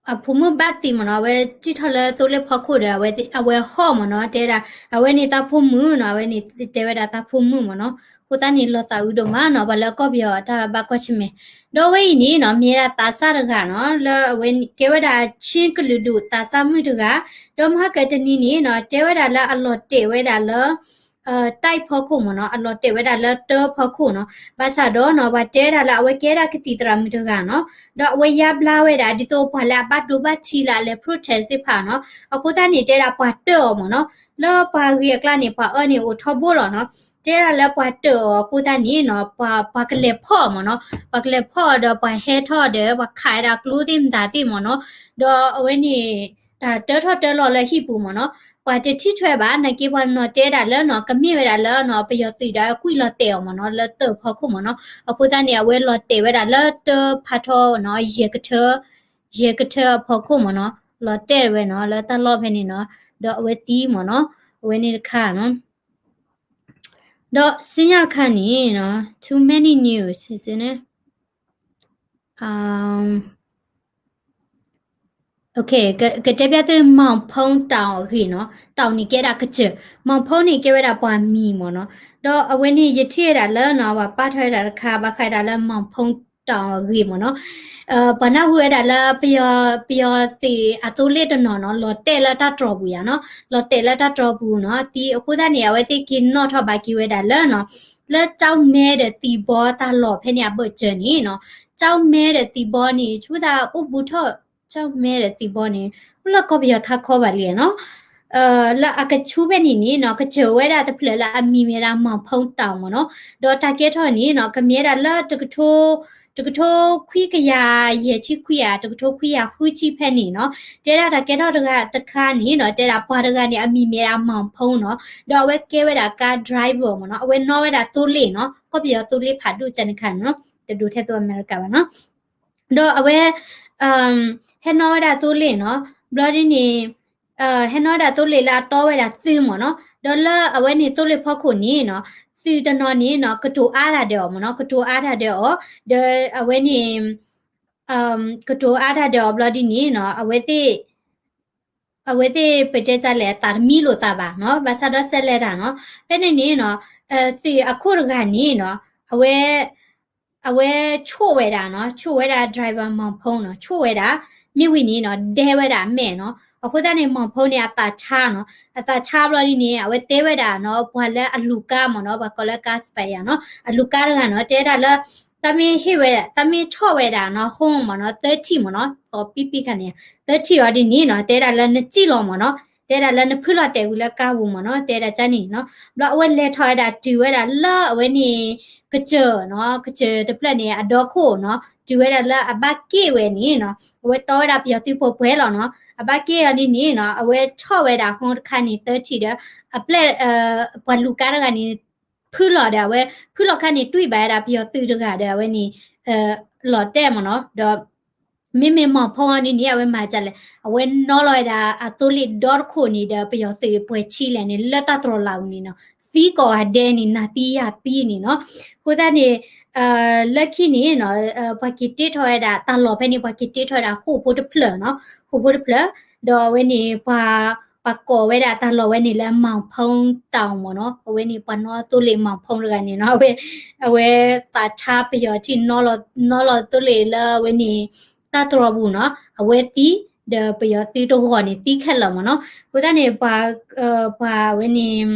အဖိမုၣ်ဘၣ်သံမ့ၢ်နီၤ အဝဲတံၢ်ထီၣ်လၢသိလ့ၣ်ဖီခိၣ်ဒီး အဝဲဟီၣ်မ့ၢ်နီၤ တဲဒၣ် အဝဲန့ၣ်သးဖိမုၣ်နီၤ အဝဲန့ၣ်တဲဝဲဒၣ်သးဖိမုၣ်မ့ၢ်နီၤ အဃိသတးန့ၣ် လီၤသးအုးဒိၣ်မးနီၤ ပှၤလၢကီၢ်ပယီၤတၢ်ဘၣ်ကွၢ်ဆၢၣ်မဲာ် ဒီးအဝဲအံၤန့ၣ်နီၤ မ့ၢ်ဝဲဒၣ်သးစၢ်တဂၤနီၤ လၢအဝဲကဲဝဲဒၣ် ချင်းကလုာ်ဒူၣ် သးစၢ်မုၣ်တဂၤ ဒီးမဟါကတနံၤန့ၣ်နီၤ တဲဝဲဒၣ်လၢအလီၤတဲာ်ဝဲဒၣ်လၢ တၢ်ဖီခိၣ်မ့ၢ်နီၤ အလီၤတဲာ်ဝဲဒၣ်လၢတၢ်ဖီခိၣ်နီၤ ဘၣ်ဆၣ်ဒီးနီၤ ပှၤတဲဝဲဒၣ်လၢအဝဲကဲဒၣ်ကသံၣ်သရၣ်မုၣ်တဂၤနီၤ ဒီးအဝဲယါဘျါဝဲဒၣ် ဒ်သိးပှၤလၢအဘၣ်ဒိဘၣ်ထံးလၢအလဲၤ protest သ့ၣ်တဖၣ်နီၤ အဃိသတးန့ၣ် တဲဒၣ်ပှၤတၢၢ်အီၤမ့ၢ်နီၤ လၢပှၤဂ့ၤအကျါန့ၣ် ပှၤအၢန့ၣ်အိၣ်ထီဘိလီၤနီၤ တဲဒၣ်လၢပှၤတၢၢ်အီၤအဃိသတးန့ၣ်နီၤ ပှၤ ပှၤကလဲၤဖီၣ်အီၤမ့ၢ်နီၤ ပှၤကလဲၤဖီၣ်အီၤဒီးပှၤဟဲထီၣ်ဒီး ပှၤခးဝဲဒၣ်ကျိသ့ၣ်မတၤသ့ၣ်မ့ၢ်နီၤ ဒီးအဝဲန့ၣ် တၢ်တၢထီၣ်တၢလီၤလၢဟံၣ်ပူၤမ့ၢ်နီၤ ပှၤတထံၣ်ထွဲဘၣ် နာ်က့ပှၤနီၤတဲဒၣ်လၢနီၤ ကမ့ၢ်ဝဲဒၣ်လၢနီၤ ပယီၤသုးဒီးကွံာ်လီၤတဲာ်အီၤမ့ၢ်နီၤ လၢတၢ်ဖီခိၣ်မ့ၢ်နီၤ အဃိသတးန့ၣ် အဝဲလီၤတဲာ်ဝဲဒၣ်လၢတၢ်ဖးထီနီၤ ယဲၢ်ကထၢ ယဲၢ်ကထၢအဖီခိၣ်မ့ၢ်နီၤ လီၤတဲာ်ဝဲနီၤ လၢတၢ်လီၢ်ဖဲန့ၣ်နီၤ ဒီးအဝဲသံမ့ၢ်နီၤ အဝဲန့ၣ်တခါနီၤ ဒီးဆူညါတခါန့ၣ်နီၤ too many news န့ၣ် ကတဲဘၣ်သု မောင်ဖုန်း တောင်အဂ့ၢ်နီၤ တောင်န့ၣ်ကဲဒၣ်ကစၢၢ် မောင်ဖုန်း န့ၣ်ကဲဝဲဒၣ်ပှၤမံၤမ့ၢ်နီၤ ဒီးအဝဲန့ၣ်ယထံၣ်ဝဲဒၣ်လၢနီၤ ပှၤပာ်ထီၣ်ဝဲဒၣ်တခါ ဘၣ်ဃးဒၣ်လၢ မောင်ဖုန်း တောင်အဂ့ၢ်မ့ၢ်နီၤ ပှၤနၢ်ဟူဝဲဒၣ်လၢ ပယီၤ ပယီၤသုးအသိလ့ၣ်တနီၤနီၤ လီၤတဲာ်လၢတၢ်တြီၤပူၤယါနီၤ လီၤတဲာ်လၢတၢ်တြီၤပူၤနီၤ သံအဃိသတးန့ၣ် အဝဲသ့ၣ်က့ၤနီၣ်ထီၣ်ဘၣ်က့ၤဝဲဒၣ်လၢနီၤ လၢ ကျောက်မဲ ဒီးသံဘီ တၢ်လီၢ်ဖဲန့ၣ်အဘၢၣ်စၢၤန့ၣ်နီၤ ကျောက်မဲ ဒီးသံဘီန့ၣ် ဆိသးအိၣ်ဘူးထီၣ် ကျောက်မဲ ဒီးသံဘီန့ၣ် အိၣ်လၢကီၢ်ပယီၤထးခီဘၣ်လံနီၤ လၢအကဆူဖဲန့ၣ်န့ၣ်နီၤ ကစၢၢ်ဝဲဒၣ်တဖျၢၣ်လၢအမံၤမ့ၢ်ဝဲဒၣ် မောင်ဖုန်း တောင် မ့ၢ်နီၤ ဒီးတၢ်ကဲထီၣ်န့ၣ်နီၤ ကမ့ၢ်ဝဲဒၣ်လၢတကထိ တကထိခွံကယၤယဲၢ်ဆံခွံဧါ တကထိခွံကယၤဃုဆံဖဲန့ၣ်နီၤ တဲဒၣ်တၢ်ကဲထီၣ်တဂၤတခါန့ၣ်နီၤ တဲဒၣ်ပှၤတဂၤန့ၣ် အမံၤမ့ၢ်ဝဲဒၣ် မောင်ဖုန်း နီၤ ဒီးအဝဲကဲဝဲဒၣ် car driver မ့ၢ်နီၤ အဝဲနီၣ်ဝဲဒၣ်သိလ့ၣ်နီၤ ကီၢ်ပယီၤသိလ့ၣ်ဖးဒိၣ်ကန့ၣ်ခါနီၤ တဒိးထဲသိအမဲရကၤဘၣ်နီၤ ဒီးအဝဲ ဟဲနီၣ်ဝဲဒၣ်သိလ့ၣ်နီၤ ဘျီဒ်န့ၣ် ဟဲနီၣ်ဝဲဒၣ်သိလ့ၣ်လၢအတီဝဲဒၣ်သုမ့ၢ်နီၤ ဒီးလၢအဝဲန့ၣ်သိလ့ၣ်ဖီခိၣ်န့ၣ်နီၤ သုးတနီၤန့ၣ်နီၤ ကတိၤအါတၢ်ဒီးအီၤမ့ၢ်နီၤ ကတိၤအါတၢ်ဒီးအီၤ ဒီးအဝဲန့ၣ် ကတိၤအါတၢ်ဒီးအီၤဘျီဒ်န့ၣ်နီၤ အဝဲသ့ၣ် အဝဲသ့ၣ်ပတဲတၢ်လဲၣ် အသးတမံလိာ်သးဘၣ်နီၤ ဘၣ်ဆၣ်ဒီးစဲးလဲၤတၢ်နီၤ ဖဲန့ၣ်န့ၣ်နီၤ သုးအခိၣ်တဂၤန့ၣ်နီၤ အဝဲ အဝဲဆိၣ်ဝဲဒၣ်နီၤ ဆိၣ်ဝဲဒၣ် driver မောင်ဖုန်း နီၤ ဆိၣ်ဝဲဒၣ် မ့ၢ်ဝံၤန့ၣ်နီၤ ဒဲဝဲဒၣ်အမဲာ်နီၤ အဃိသတးန့ၣ် မောင်ဖုန်း န့ၣ် အသးဆါနီၤ အသးဆါဘျီဒ်န့ၣ် အဝဲတဲဝဲဒၣ်နီၤ ပှၤလၢအလူၤကါမ့ၢ်နီၤ ပှၤကိးလၢ ကါစပၤယၤ နီၤ အလူၤကါတဂၤနီၤ တဲဝဲဒၣ်လၢ တၢ်မ့ၢ်ဟ့ၣ်ဝဲ တၢ်မ့ၢ်ဆီၣ်ဝဲဒၣ်နီၤ horn မ့ၢ်နီၤ သၢထံၣ်မ့ၢ်နီၤ သီပံပံခါန့ၣ် သၢထံၣ်အီၤဒ်န့ၣ်နီၤ တဲဝဲဒၣ်လၢနစံၣ်လီၤမ့ၢ်နီၤ တဲဝဲဒၣ်လၢနဖုလီၤတဲာ်ဝံၤလၢကါပူၤမ့ၢ်နီၤ တဲဝဲဒၣ်ကန့ၣ်နီၤ ဘျီအဝဲလဲၤထီၣ်ဝဲဒၣ်တုၤဝဲဒၣ်လၢအဝဲန့ၣ် ကစၢၢ်နီၤ ကစၢၢ်တဖျၢၣ်န့ၣ် အဒီခိၣ်နီၤ တုၤဝဲဒၣ်လၢအဘၣ်က့ၣ်ဝဲန့ၣ်နီၤ အဝဲတီဝဲဒၣ်ပယီၤသုးပှဲၤပှဲၤလီၤနီၤ အဘၣ်က့ၣ်အီၤဒ်န့ၣ်နီၤ အဝဲဆီၣ်ဝဲဒၣ် horn တခါန့ၣ် သၢထံၣ်ဒီး အပျဲၢ် ပှၤလူၤကါတဂၤန့ၣ် ဖုလီၤဒီးအဝဲ ဖုလီၤခါန့ၣ် တွံၢ်ဘၣ်ဝဲဒၣ်ပယီၤသုးတဂၤဒီးအဝဲန့ၣ် လီၤတဲာ်မ့ၢ်နီၤ ဒီး မ့မ့ၢ် မောင်ဖုန်း အီၤဒ်န့ၣ် အဝဲမၤဒ်လဲၣ် အဝဲနီၣ်လီၤဝဲဒၣ်အသိလ့ၣ်ဒီတခိၣ်န့ၣ်ဒီး ပယီၤသုးပှဲၤဆံလဲၣ်န့ၣ် လၢတၢ်တြီၤလၢ်အပူၤန့ၣ်နီၤ သံကိးဂၤဒဲးန့ၣ် နၤသံယၤသံန့ၣ်နီၤ အဃိသတးန့ၣ် လၢခံန့ၣ်နီၤ ပှၤက့ၤတ့ထီၣ်ဝဲဒၣ်တၢ်လီၢ်ဖဲန့ၣ် ပှၤက့ၤတ့ထီၣ်ဝဲဒၣ်ဃိာ်ဖိတဖျၢၣ်နီၤ ဃိာ်ဖိတဖျၢၣ် ဒီးအဝဲန့ၣ် ပှၤ ပှၤကိးဝဲဒၣ်တၢ်လီၢ်ဝဲန့ၣ်လၢ မောင်ဖုန်းတောင် မ့ၢ်နီၤ အဝဲန့ၣ် ပှၤနီၣ်သိလ့ၣ် မောင်ဖုန်း တဂၤန့ၣ်နီၤ အဝဲ အဝဲသးဆါပယီၤထံၣ် နီၣ်လီၤသိလ့ၣ်လၢအဝဲန့ၣ် တၢ်တြီၤပူၤနီၤ အဝဲသံ ဒီးပယီၤသုးတဂီၢ်န့ၣ် သံခဲလၢာ်မ့ၢ်နီၤ အဃိသတးန့ၣ် ပှၤ ပှၤဝဲန့ၣ်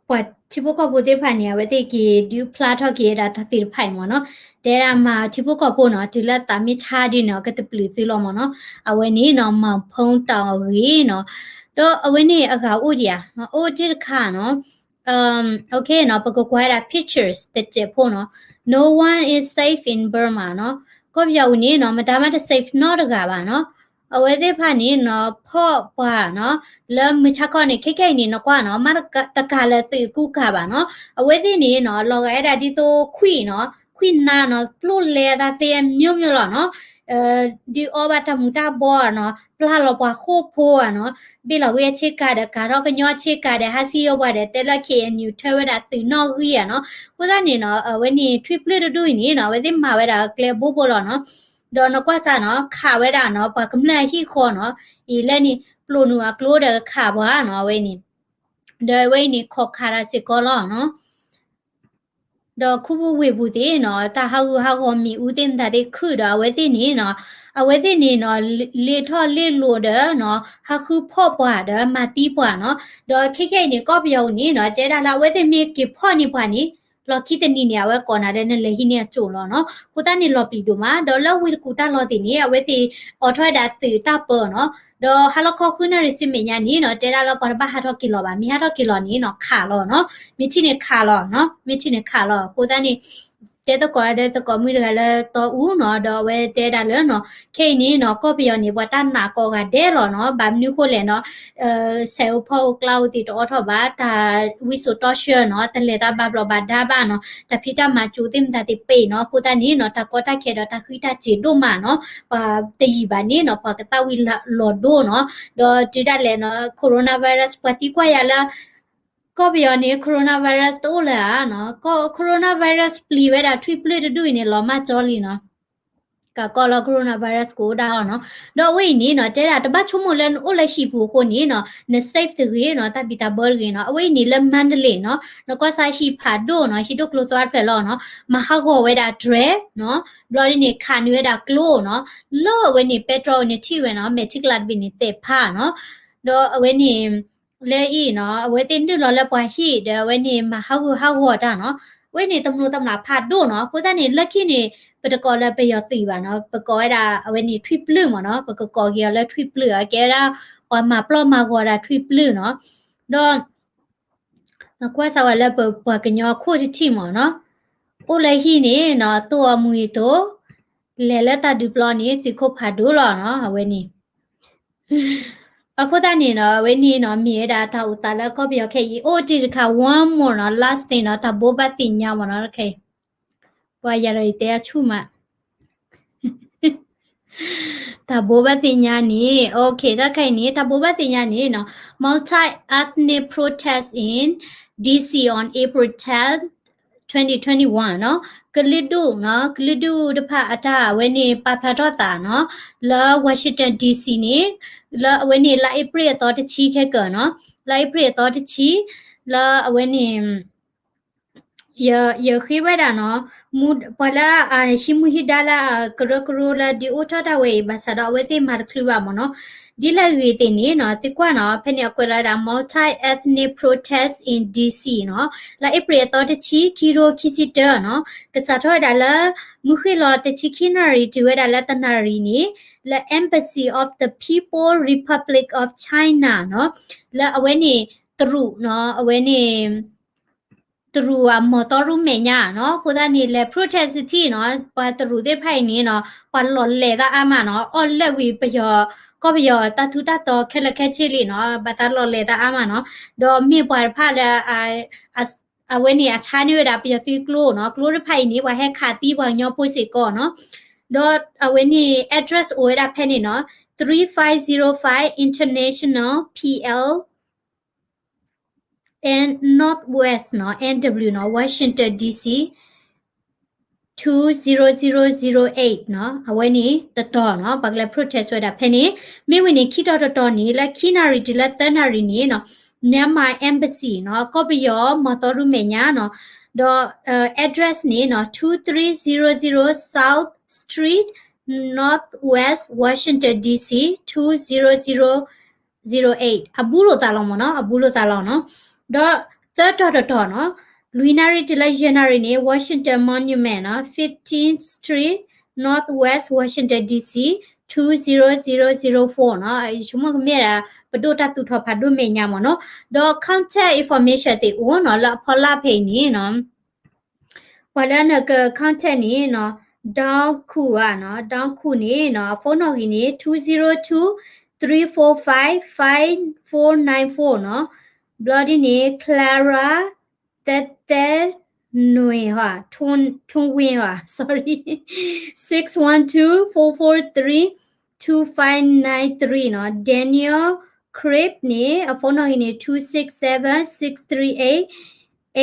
ပှၤထံဖိကီၢ်ဖိသ့ၣ်တဖၣ်န့ၣ် အဝဲသ့ၣ်က့ၤဒုးဖျါထီၣ်က့ၤဝဲဒၣ်တၢ်သ့ၣ်တဖၣ်အံၤမ့ၢ်နီၤ တဲဒၣ်မၤထံဖိကီၢ်ဖိနီၤ တုၤလၢသးမ့ၢ်ဆါဒ်န့ၣ် ကတပျုာ်သုလီၤမ့ၢ်နီၤ အဝဲန့ၣ်နီၤ မောင်ဖုန်းတောင် အဂ့ၢ်နီၤ ဒီးအဝဲန့ၣ်အဂၤအိၣ်ဒံးဧါ အိၣ်တ့ၢ်တခါနီၤ နီၤ ပကကွၢ်ဝဲဒၣ် pictures တစဲးဖိနီၤ No one is safe in Burma နီၤ ကီၢ်ပယီၤအူန့ၣ်နီၤ မတၤမးတ safe နီတဂၤဘၣ်နီၤ အဝဲသ့ၣ်တဖၣ်န့ၣ်နီၤ ဖီၣ်ပှၤနီၤ လၢမုၢ်ဆါခီန့ၣ် ခဲကနံၣ်အံၤန့ၣ် နကွၢ်နီၤ မ့ၢ်တကးလၢသုးကူကၤဘၣ်နီၤ အဝဲသ့ၣ်န့ၣ်နီၤ လီၤဂာ်ဝဲဒၣ်ဒ်သိးခွံၣ်နီၤ ခွံၣ်နါနီၤ ပျိၢ်လဲအသးသ့ မျိုးမျိုး လီၤနီၤ ဒုးအီၣ်ဘၣ်တၢ်မူၤတၢ်ဘှီးနီၤ, ပျၢ်လီၤပှၤဃိၣ်ဖိဧါနီၤ, ဘ့ၣ်လီၤဝံအဆ့ကၤဒီး ကၤထီၣ်ကညီဆ့ကၤဒီး ဟးစံၣ်ယီၤပှၤဒီး တဲလၢ ခ့ၣ်အဲၣ်ယူၣ် ထၢဝဲဒၣ်သုးနီၣ်ဂံၢ်ဧါနီၤ. အဃိသတးန့ၣ်နီၤ အဝဲန့ၣ်ထွံၣ်ပျုၢ်တဒူၣ်အံၤန့ၣ်နီၤ အဝဲသ့ၣ်မၤဝဲဒၣ်ကျဲဘိဘိလီၤနီၤ. ဒီးနကွၢ်စးနီၤ ခးဝဲဒၣ်နီၤ ပှၤကမျၢၢ်အဟံၣ်ဃီနီၤ, အံၤလၢန့ၣ် ပျိၣ်နုာ်အကျိဒီးခးပှၤနီၤ အဝဲန့ၣ်, ဒီးအဝဲအံၤန့ၣ် ခိးခးတၢ်စ့ၢ်ကီးလီၤနီၤ. ဒီးခူပူၤဝ့ၢ်ပူၤသ့ၣ်နီၤ တၢ်ဟးဂူာ်ဟးဂီၤမ့ၣ်အူသ့ၣ်မတၤသ့ၣ်ခုၣ်ဒီး အဝဲသ့ၣ်န့ၣ်နီၤ, အဝဲသ့ၣ်န့ၣ်နီၤ လ့ၣ်ထီၣ်လ့ၣ်လိၤဒီးနီၤ ဟးဃုဖီၣ်ပှၤဒီးမၤသံပှၤနီၤ. ဒီးခဲခဲအံၤန့ၣ် ကီၢ်ပယီၤန့ၣ်နီၤ တဲဒၣ်လၢအဝဲသ့ၣ်မ့ၢ်က့ၤဖီၣ်န့ၢ်ပှၤန့ၣ် လီၢ်ခံတနံၤန့ၣ် အဝဲကိးနၤဒီးနလဲၤဟံးန့ၢ်အစိၣ်လီၤနီၤ. အဃိသတးန့ၣ်လီၤပျံၤဒိၣ်မး ဒီးလၢဝ့ၢ်တကူၣ်တၢ်လီၢ်သ့ၣ်န့ၣ် အဝဲသ့ၣ်အိးထီၣ်ဝဲဒၣ်သုးတၢ်ပၢနီၤ. ဒီးဟါလီၤခီဃုနၣ်ရံၣ်ဆူမဲာ်ညါန့ၣ်နီၤ တဲဒၣ်လၢပှၤတဘၣ်ဟးထီၣ်က့ၤလီၤဘၣ်, မ့ၢ်ဟးထီၣ်က့ၤလီၤန့ၣ်နီၤ ခးလီၤနီၤ, မ့ၢ်ထံၣ်န့ၣ်ခးလီၤနီၤ, မ့ၢ်ထံၣ်န့ၣ်ခးလီၤ. အဃိသတးန့ၣ် တဲသကိးဒီးသကိးမုၣ်တဂၤလၢတီအူနီၤ, ဒီးအဝဲတဲဒၣ်လၢနီၤ ခဲအံၤန့ၣ်နီၤ ကီၢ်ပယီၤန့ၣ် ပှၤတၢ်နာ်ကိးဂၤဒဲးလီၤနီၤ. ဘၣ်မနုၤဃိလဲၣ်နီၤ ဆဲးအိၣ်ဖီအိၣ်ကျါအိၣ်သ့ၣ်တအိးထီၣ်ဘၣ်, တၢ်ဝံစိာ်တီဆှၢနီၤ တလဲၤတၢ်ဘၣ်ဘျီးဘၣ်ဒါဘၣ်နီၤ, တၢ်ဖံးတၢ်မၤစူၤသ့ၣ်မတၤသ့ၣ်ပ့ၤနီၤ. အဃိသတးန့ၣ်နီၤ တၢ်ကီတၢ်ခဲဒီးတၢ်ဃံတၢ်စ့ၤဒိၣ်မးနီၤ, ပှၤတယံာ်ဘၣ်န့ၣ်နီၤ ပှၤကသၣ်ဝံၤလီၤဒိနီၤ. ဒီးတုၤဒၣ်လဲာ်နီၤ coronavirus ပှၤသံကွၢ်ယၤလၢ ကီၢ်ပယီၤန့ၣ် coronavirus တအိၣ်လၢၤဧါနီၤ, coronavirus ပျံၤဝဲဒၣ်ထွံၣ်ပျုၢ်တဒူၣ်အံၤန့ၣ် လီၤမၢ်ကၠီလံနီၤ. ကးကီလီၤ coronavirus ကအိၣ်ဒၣ်အီၤနီၤ. ဒီးအဝဲအံၤန့ၣ်နီၤ တဲဒၣ်တဘၣ်ဆိကမိၣ်လၢနအိၣ်လၢဟံၣ်ပူၤအဃိန့ၣ်နီၤ န safe တဂ့ၤနီၤ, တၢ်ဘံၣ်တၢ်ဘၢတဂ့ၤနီၤ. အဝဲအံၤန့ၣ်လၢ Mandalay နီၤ, နကွၢ်စၢ်ဟံၣ်ဖးဒိၣ်နီၤ, ဟံၣ်ဒိၣ်ကျိၤသွါတဖျၢၣ်လီၤနီၤ, မၤဟးဂီၤဝဲဒၣ်တြဲၤနီၤ, ဘျီဒ်န့ၣ် ခးန့ၢ်ဝဲဒၣ်ကျိနီၤ, လၢအဝဲန့ၣ် ပဲတြီန့ၣ်ထံၣ်ဝဲနီၤ, မဲာ်ထံကလၤတဘ့ၣ်န့ၣ် သဲးဖးနီၤ. ဒီးအဝဲန့ၣ် လၢအံၤနီၤ အဝဲသ့ၣ်နုာ်လီၤလၢပှၤဟံၣ်ဒီး အဝဲန့ၣ်မၤဟးဂူာ်ဟးဂီၤတၢ်နီၤ. အဝဲန့ၣ်တမျိးတမျာ်ဖးဒိၣ်နီၤ. အဃိသတးန့ၣ် လၢခံန့ၣ် ပတကိးလၢပယီၤသုးဘၣ်နီၤ, ပကိးဝဲဒၣ်အဝဲန့ၣ်ထွံၣ်ပျုၢ်မ့ၢ်နီၤ, ပကကိးက့ၤအီၤလၢထွံၣ်ပျုၢ် အကဲဝဲဒၣ် ပှၤမၤပျီမၤဂီၤဒၣ်ထွံၣ်ပျုၢ်နီၤ. ဒီး နကွၢ်စၢ်ဝဲလၢပပှၤကညီအခိၣ်တထံၣ်မ့ၢ်နီၤ, အိၣ်လၢဟံၣ်န့ၣ်နီၤ တိၢ်အီၤမူၤအံၤတိၢ်, လဲၤလၢတၢ်ဒုးပျီန့ၣ် သုးခိၣ်ဖးဒိၣ်လီၤနီၤ အဝဲန့ၣ်. အဃိသတးန့ၣ်နီၤ အဝဲန့ၣ်နီၤ မ့ၢ်ဝဲဒၣ်တၢ်အိၣ်သးလၢကီၢ်ပယီၤခဲအံၤ. အိၣ်တ့ၢ်တခါ one more နီၤ last thing နီၤ တၢ်ဘိးဘၣ်သ့ၣ်ညါမ့ၢ်နီၤ ခဲအံၤ ပှၤယၤဒီးယတဲအဆူၣ်မး တၢ်ဘိးဘၣ်သ့ၣ်ညါန့ၣ် okay တၢ်တခါအံၤန့ၣ် တၢ်ဘိးဘၣ်သ့ၣ်ညါန့ၣ်နီၤ multi-ethnic protest in D C on April tenth, twenty twenty-one နီၤ. ကလုာ်ဒူၣ်နီၤ ကလုာ်ဒူၣ်တဖၣ်အတၢ်အဝဲန့ၣ်ပာ်ဖျါထီၣ်သးနီၤ လၢ Washington D C န့ၣ် လၢအဝဲန့ၣ် လါအ့ဖြ့ၣ်အသီတဆံခဲကၢၤနီၤ လါအ့ဖြ့ၣ်အသီတဆံ လၢအဝဲန့ၣ် ယ ယဃ့ဝဲဒၣ်နီၤ ပှၤလၢအဟံးမူဟံးဒါလၢ ကရၢကရိလၢဒုးအိၣ်ထီၣ်တၢ်ဝဲအံၤ ဘၣ်ဆၣ်ဒီးအဝဲသ့ၣ်မၤတချုးဘၣ်မ့ၢ်နီၤ. ဒ်လဲၣ်ဂ့ၤသ့ၣ်န့ၣ်နီၤ သုကွၢ်နီၤ ဖဲန့ၣ်အကွဲးလီၤဝဲဒၣ် multi-ethnic protest in D C နီၤ လၢအ့ဖြ့ၣ်အသီတဆံ ခံကထိခံဆံတၢနီၤ ကစးထီၣ်ဝဲဒၣ်လၢ မုၢ်ဃ့ၢ်လီၤတဆံခံနၣ်ရံၣ် တုၤဝဲဒၣ်လၢတနၣ်ရံၣ်န့ၣ် လၢ Embassy of the People Republic of China နီၤ လၢအဝဲန့ၣ် တရူးနီၤ အဝဲန့ၣ် တရူးအမီၤသီရူမဲာ်ညါနီၤ အဃိသတးန့ၣ် လဲၤ protest တထံၣ်နီၤ ပှၤတရူးသ့ၣ်တဖၣ်အံၤန့ၣ်နီၤ ပှၤလီၤလဲၤသးအါမးနီၤ အီၣ်လဲၣ်ဝံၤပယီၤ ကီၢ်ပယီၤတၢ်ထူးတၢ်တီၤခဲလၢာ်ခဲဆ့လံနီၤ ဘၣ်သးလီၤလဲၤသးအါမးနီၤ ဒီးမ့ၢ်ပှၤတဖၣ်လၢ အဝဲန့ၣ်အဆါန့ၢ်ဝဲဒၣ်ပယီၤသုးကျိနီၤ ကျိတဖၣ်အံၤန့ၣ် ပှၤဟဲခးသံပှၤကညီဖိစ့ၢ်ကီးနီၤ ဒီးအဝဲန့ၣ် address အိၣ်ဝဲဒၣ်ဖဲန့ၣ်နီၤ three five zero five International P L and Northwest နီၤ N W နီၤ Washington D C two zero zero zero eight နီၤ အဝဲန့ၣ်တတီၤနီၤ ပှၤကလဲၤ protest ဝဲဒၣ်ဖဲန့ၣ် မ့ၢ်ဝံၤန့ၣ် ခံတီၤတတီၤန့ၣ် လၢခံနၣ်ရံၣ်တုၤလၢသၢနၣ်ရံၣ်န့ၣ်နီၤ Myanmar Embassy နီၤ ကီၢ်ပယီၤမီၤသီရူမဲာ်ညါနီၤ ဒီး address န့ၣ်နီၤ two three zero zero South Street Northwest Washington D C two zero zero zero eight အဘူးလိာ်သးလီၤမ့ၢ်နီၤ အဘူးလိာ်သးလီၤနီၤ ဒီးသၢတီၤတတီၤနီၤ လွံၢ်နၣ်ရံၣ်တုၤလၢယဲၢ်နၣ်ရံၣ်န့ၣ် Washington Monument နီၤ fifteenth Street Northwest Washington D C two zero zero zero four နီၤ ယဆိကမိၣ်ကမ့ၢ်ဒၣ် ပဒိၣ်တၢ်သူၣ်ထီၣ်ဖးဒိၣ်မဲာ်ညါမ့ၢ်နီၤ ဒီး contact information သ့ၣ်အိၣ်နီၤ လၢအဖီလာ်ဖဲအံၤန့ၣ်နီၤ ပှၤလၢနက contact န့ၣ်နီၤ Dawn Khu ဧါနီၤ Dawn Khu န့ၣ်နီၤ အ phone နီၣ်ဂံၢ်န့ၣ် two zero two three four five five four nine four နီၤ ဘျီဒ်န့ၣ် Clara တဲတဲ နွေဟါ ထွန်းဝင်းဟါ sorry six one two four four three two five nine three နီၤ Daniel Crip န့ၣ် အ phone နီၣ်ဂံၢ်န့ၣ် two six seven six three eight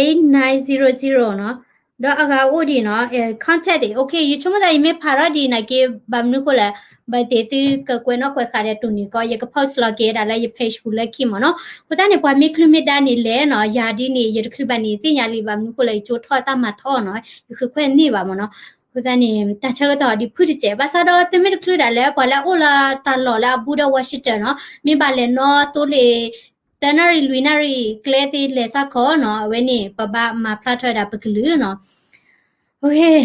eight nine zero zero နီၤ ဒီးအဂၤအိၣ်ဒံးနီၤ contact သ့ၣ် okay ယဆိကမိၣ်သး ယမ့ၢ်ဖးထီၣ်ဒ်န့ၣ်က့ ဘၣ်မနုၤဃိလဲၣ် ဘၣ်သ့ၣ်သုကကွဲးနီၣ်ကွဲးဃာ်ဒီးတိၢ်နီၣ်ကီး ယက post လီၤက့ၤဒၣ်လၢယ page ပူၤလၢခံမ့ၢ်နီၤ အဃိသတးန့ၣ် ပှၤမ့ၢ်ချုးမ့ၢ်ဒါန့ၣ်လဲၣ်နီၤ ယၤဒ်န့ၣ် ယတချုးဘၣ်န့ၣ် သ့ၣ်ညါလံ ဘၣ်မနုၤဃိလဲၣ် ယကၠိထီၣ်တၢ်မၤထီၣ်နီၤ ယဃုခွဲးန့ၢ်ဘၣ်မ့ၢ်နီၤ အဃိသတးန့ၣ် တၢ်ဆၢကတီၢ်ဒ်ဖုၣ်တစဲး ဘၣ်ဆၣ်ဒီးသုမ့ၢ်တချုးဒၣ်လဲာ် ပှၤလၢအအိၣ်လၢတၢ်လီၢ်လၢအဘူးဒီး Washington နီၤ မ့ၢ်ဘၣ်လဲၤနီၣ်သိလ့ၣ် သၢနၣ်ရံၣ်လွံၢ်နၣ်ရံၣ် ကျဲသ့လဲၤစ့ၢ်ကီးနီၤ အဝဲန့ၣ် ပဘၣ်မၤဖျါထီၣ်ဝဲဒၣ်ပကလုာ်နီၤ okay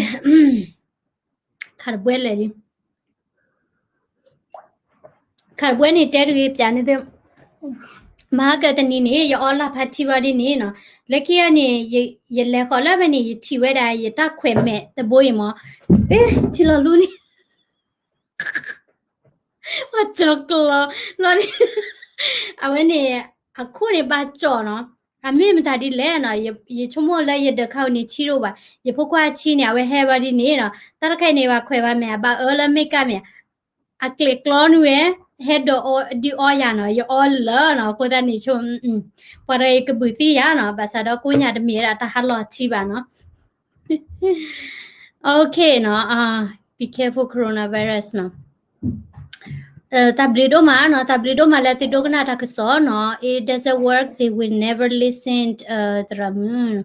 ခးတဘှဲလဲၣ်လံ ခးတဘှဲန့ၣ်တဲတဂ့ၤ ပျးန့ၣ်သ့ မဟါကတနံၤန့ၣ် ယအီလၢ်ဖးထံဘၣ်ဒ်န့ၣ်နီၤ လၢခံဂၤန့ၣ် ယလဲၤဃီၤလၢဖဲန့ၣ် ယထံၣ်ဝဲဒၣ်ယတၢ်ခွဲးမဲာ်တဘိအံၤမ့ၢ် ထံလီၤလူလံ ပှၤကၠီၤကျီၤလီၤန့ၣ် အဝဲန့ၣ် အခိၣ်န့ၣ်ဘၣ်ကၠီၤနီၤ အမ့ၢ်မတၤဒ်လဲၣ်နီၤ ယဆိကမိၣ်လၢယဒၢးခါအံၤန့ၣ်ဆံးဒိၣ်ဘၣ် ယဖိခွါဆံးန့ၣ် အဝဲဟဲဘၣ်ဒ်န့ၣ်နီၤ တၢ်တခါအံၤန့ၣ် ပှၤခွဲးဘၣ်မဲာ် အဘၣ်အၢလၢမ့ၢ်ကၢ်မဲာ် အကျဲးကျီနုၤဝဲ ဟဲဒိးအီဒုးအီယၤနီၤ ယအီလၢာ်နီၤ အဃိသတးန့ၣ်ဆိ ပှၤတဂၤအံၤကဘုးသံယၤနီၤ ဘၣ်ဆၣ်ဒီးကိးညါတမ့ၢ်ဝဲဒၣ်တၢ်ဟးလီၤထံဘၣ်နီၤ okay နီၤ be careful coronavirus နီၤ တၢ်ဘျုးဒိၣ်မးနီၤ တၢ်ဘျုးဒိၣ်မးလၢသုဒိကနၣ်တၢ်ကစီၣ်နီၤ it doesn't work, they will never listen သရၣ်မုၣ်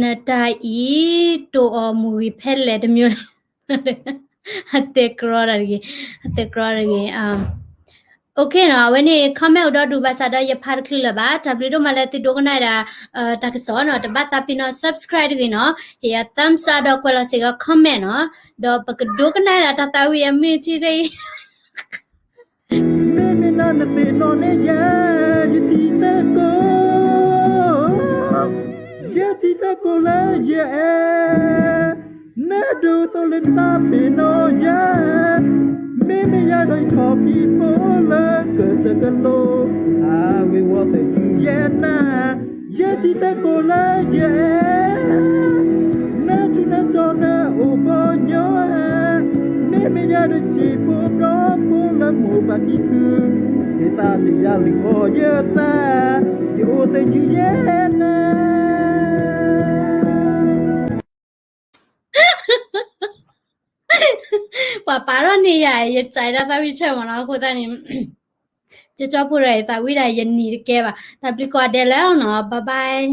နတၢ်အံၤ တိၢ်အီၤမူဂံၤဖဲလဲၣ်တမံၤ အတဲကြီတဂ့ၤ အတဲကြီတဂ့ၤ okay နီၤ အဝဲန့ၣ် comment အိၣ်ဒီဒူၣ်ဘၣ်ဆၣ်ဒီးယဖးတချုးလၢၤဘၣ် တၢ်ဘျုးဒိၣ်မးလၢသုဒိကနၣ်ဒၣ် တၢ်ကစီၣ်နီၤ တဘၣ်သးပ့ၤနီၣ် subscribe တဂ့ၤနီၤ ဟ့ၣ်ယၤ thumbs up ဒီးကွဲးလီၤစ့ၢ်ကီး comment နီၤ ဒီးပကဒိကနၣ်ဒၣ်တၢ်သးဝံၣ်အမုၢ်ထံရ့ မ့မ့ၢ်လၢနသ့ၣ်နီၣ်န့ၢ်ယၤ ယတံၤသကိး, ယတံၤသကိးလၢယအဲၣ်, နဒိးသိးလၢနသးပ့ၤနီၣ်ယၤ, မ့မ့ၢ်ယၤဒီးယထီၣ်ဖံးဖိလၢကစၢၢ်ကလိ, အဝ့ၤဝီၤသယုၢ်ယဲနၤ, ယတံၤသကိးလၢယအဲၣ် နဆူၣ်နတီၢ်နအိၣ်ပှၤညီဧၢ, မ့မ့ၢ်ယၤဒီးစံးဖိဒီဖိလၢမိၢ်ပၢ်ခံဖု, မ့ၢ်သးတယၤလံၤဃီယသး, ယအိၣ်သယုၢ်ယဲနၤ ပှၤပာ်ထီၣ်န့ၢ်ယၤ ယစံးဒၣ်သးဝံၣ်ဆၢမ့ၢ်နီၤ အဃိသတးန့ၣ် ကၠီကၠီဖိဒီးသးဝံၣ်ဒၣ်ယနံၤတကဲဘၣ် တၢ်ဘျုးကိးဂၤဒဲးလၢနီၤ bye bye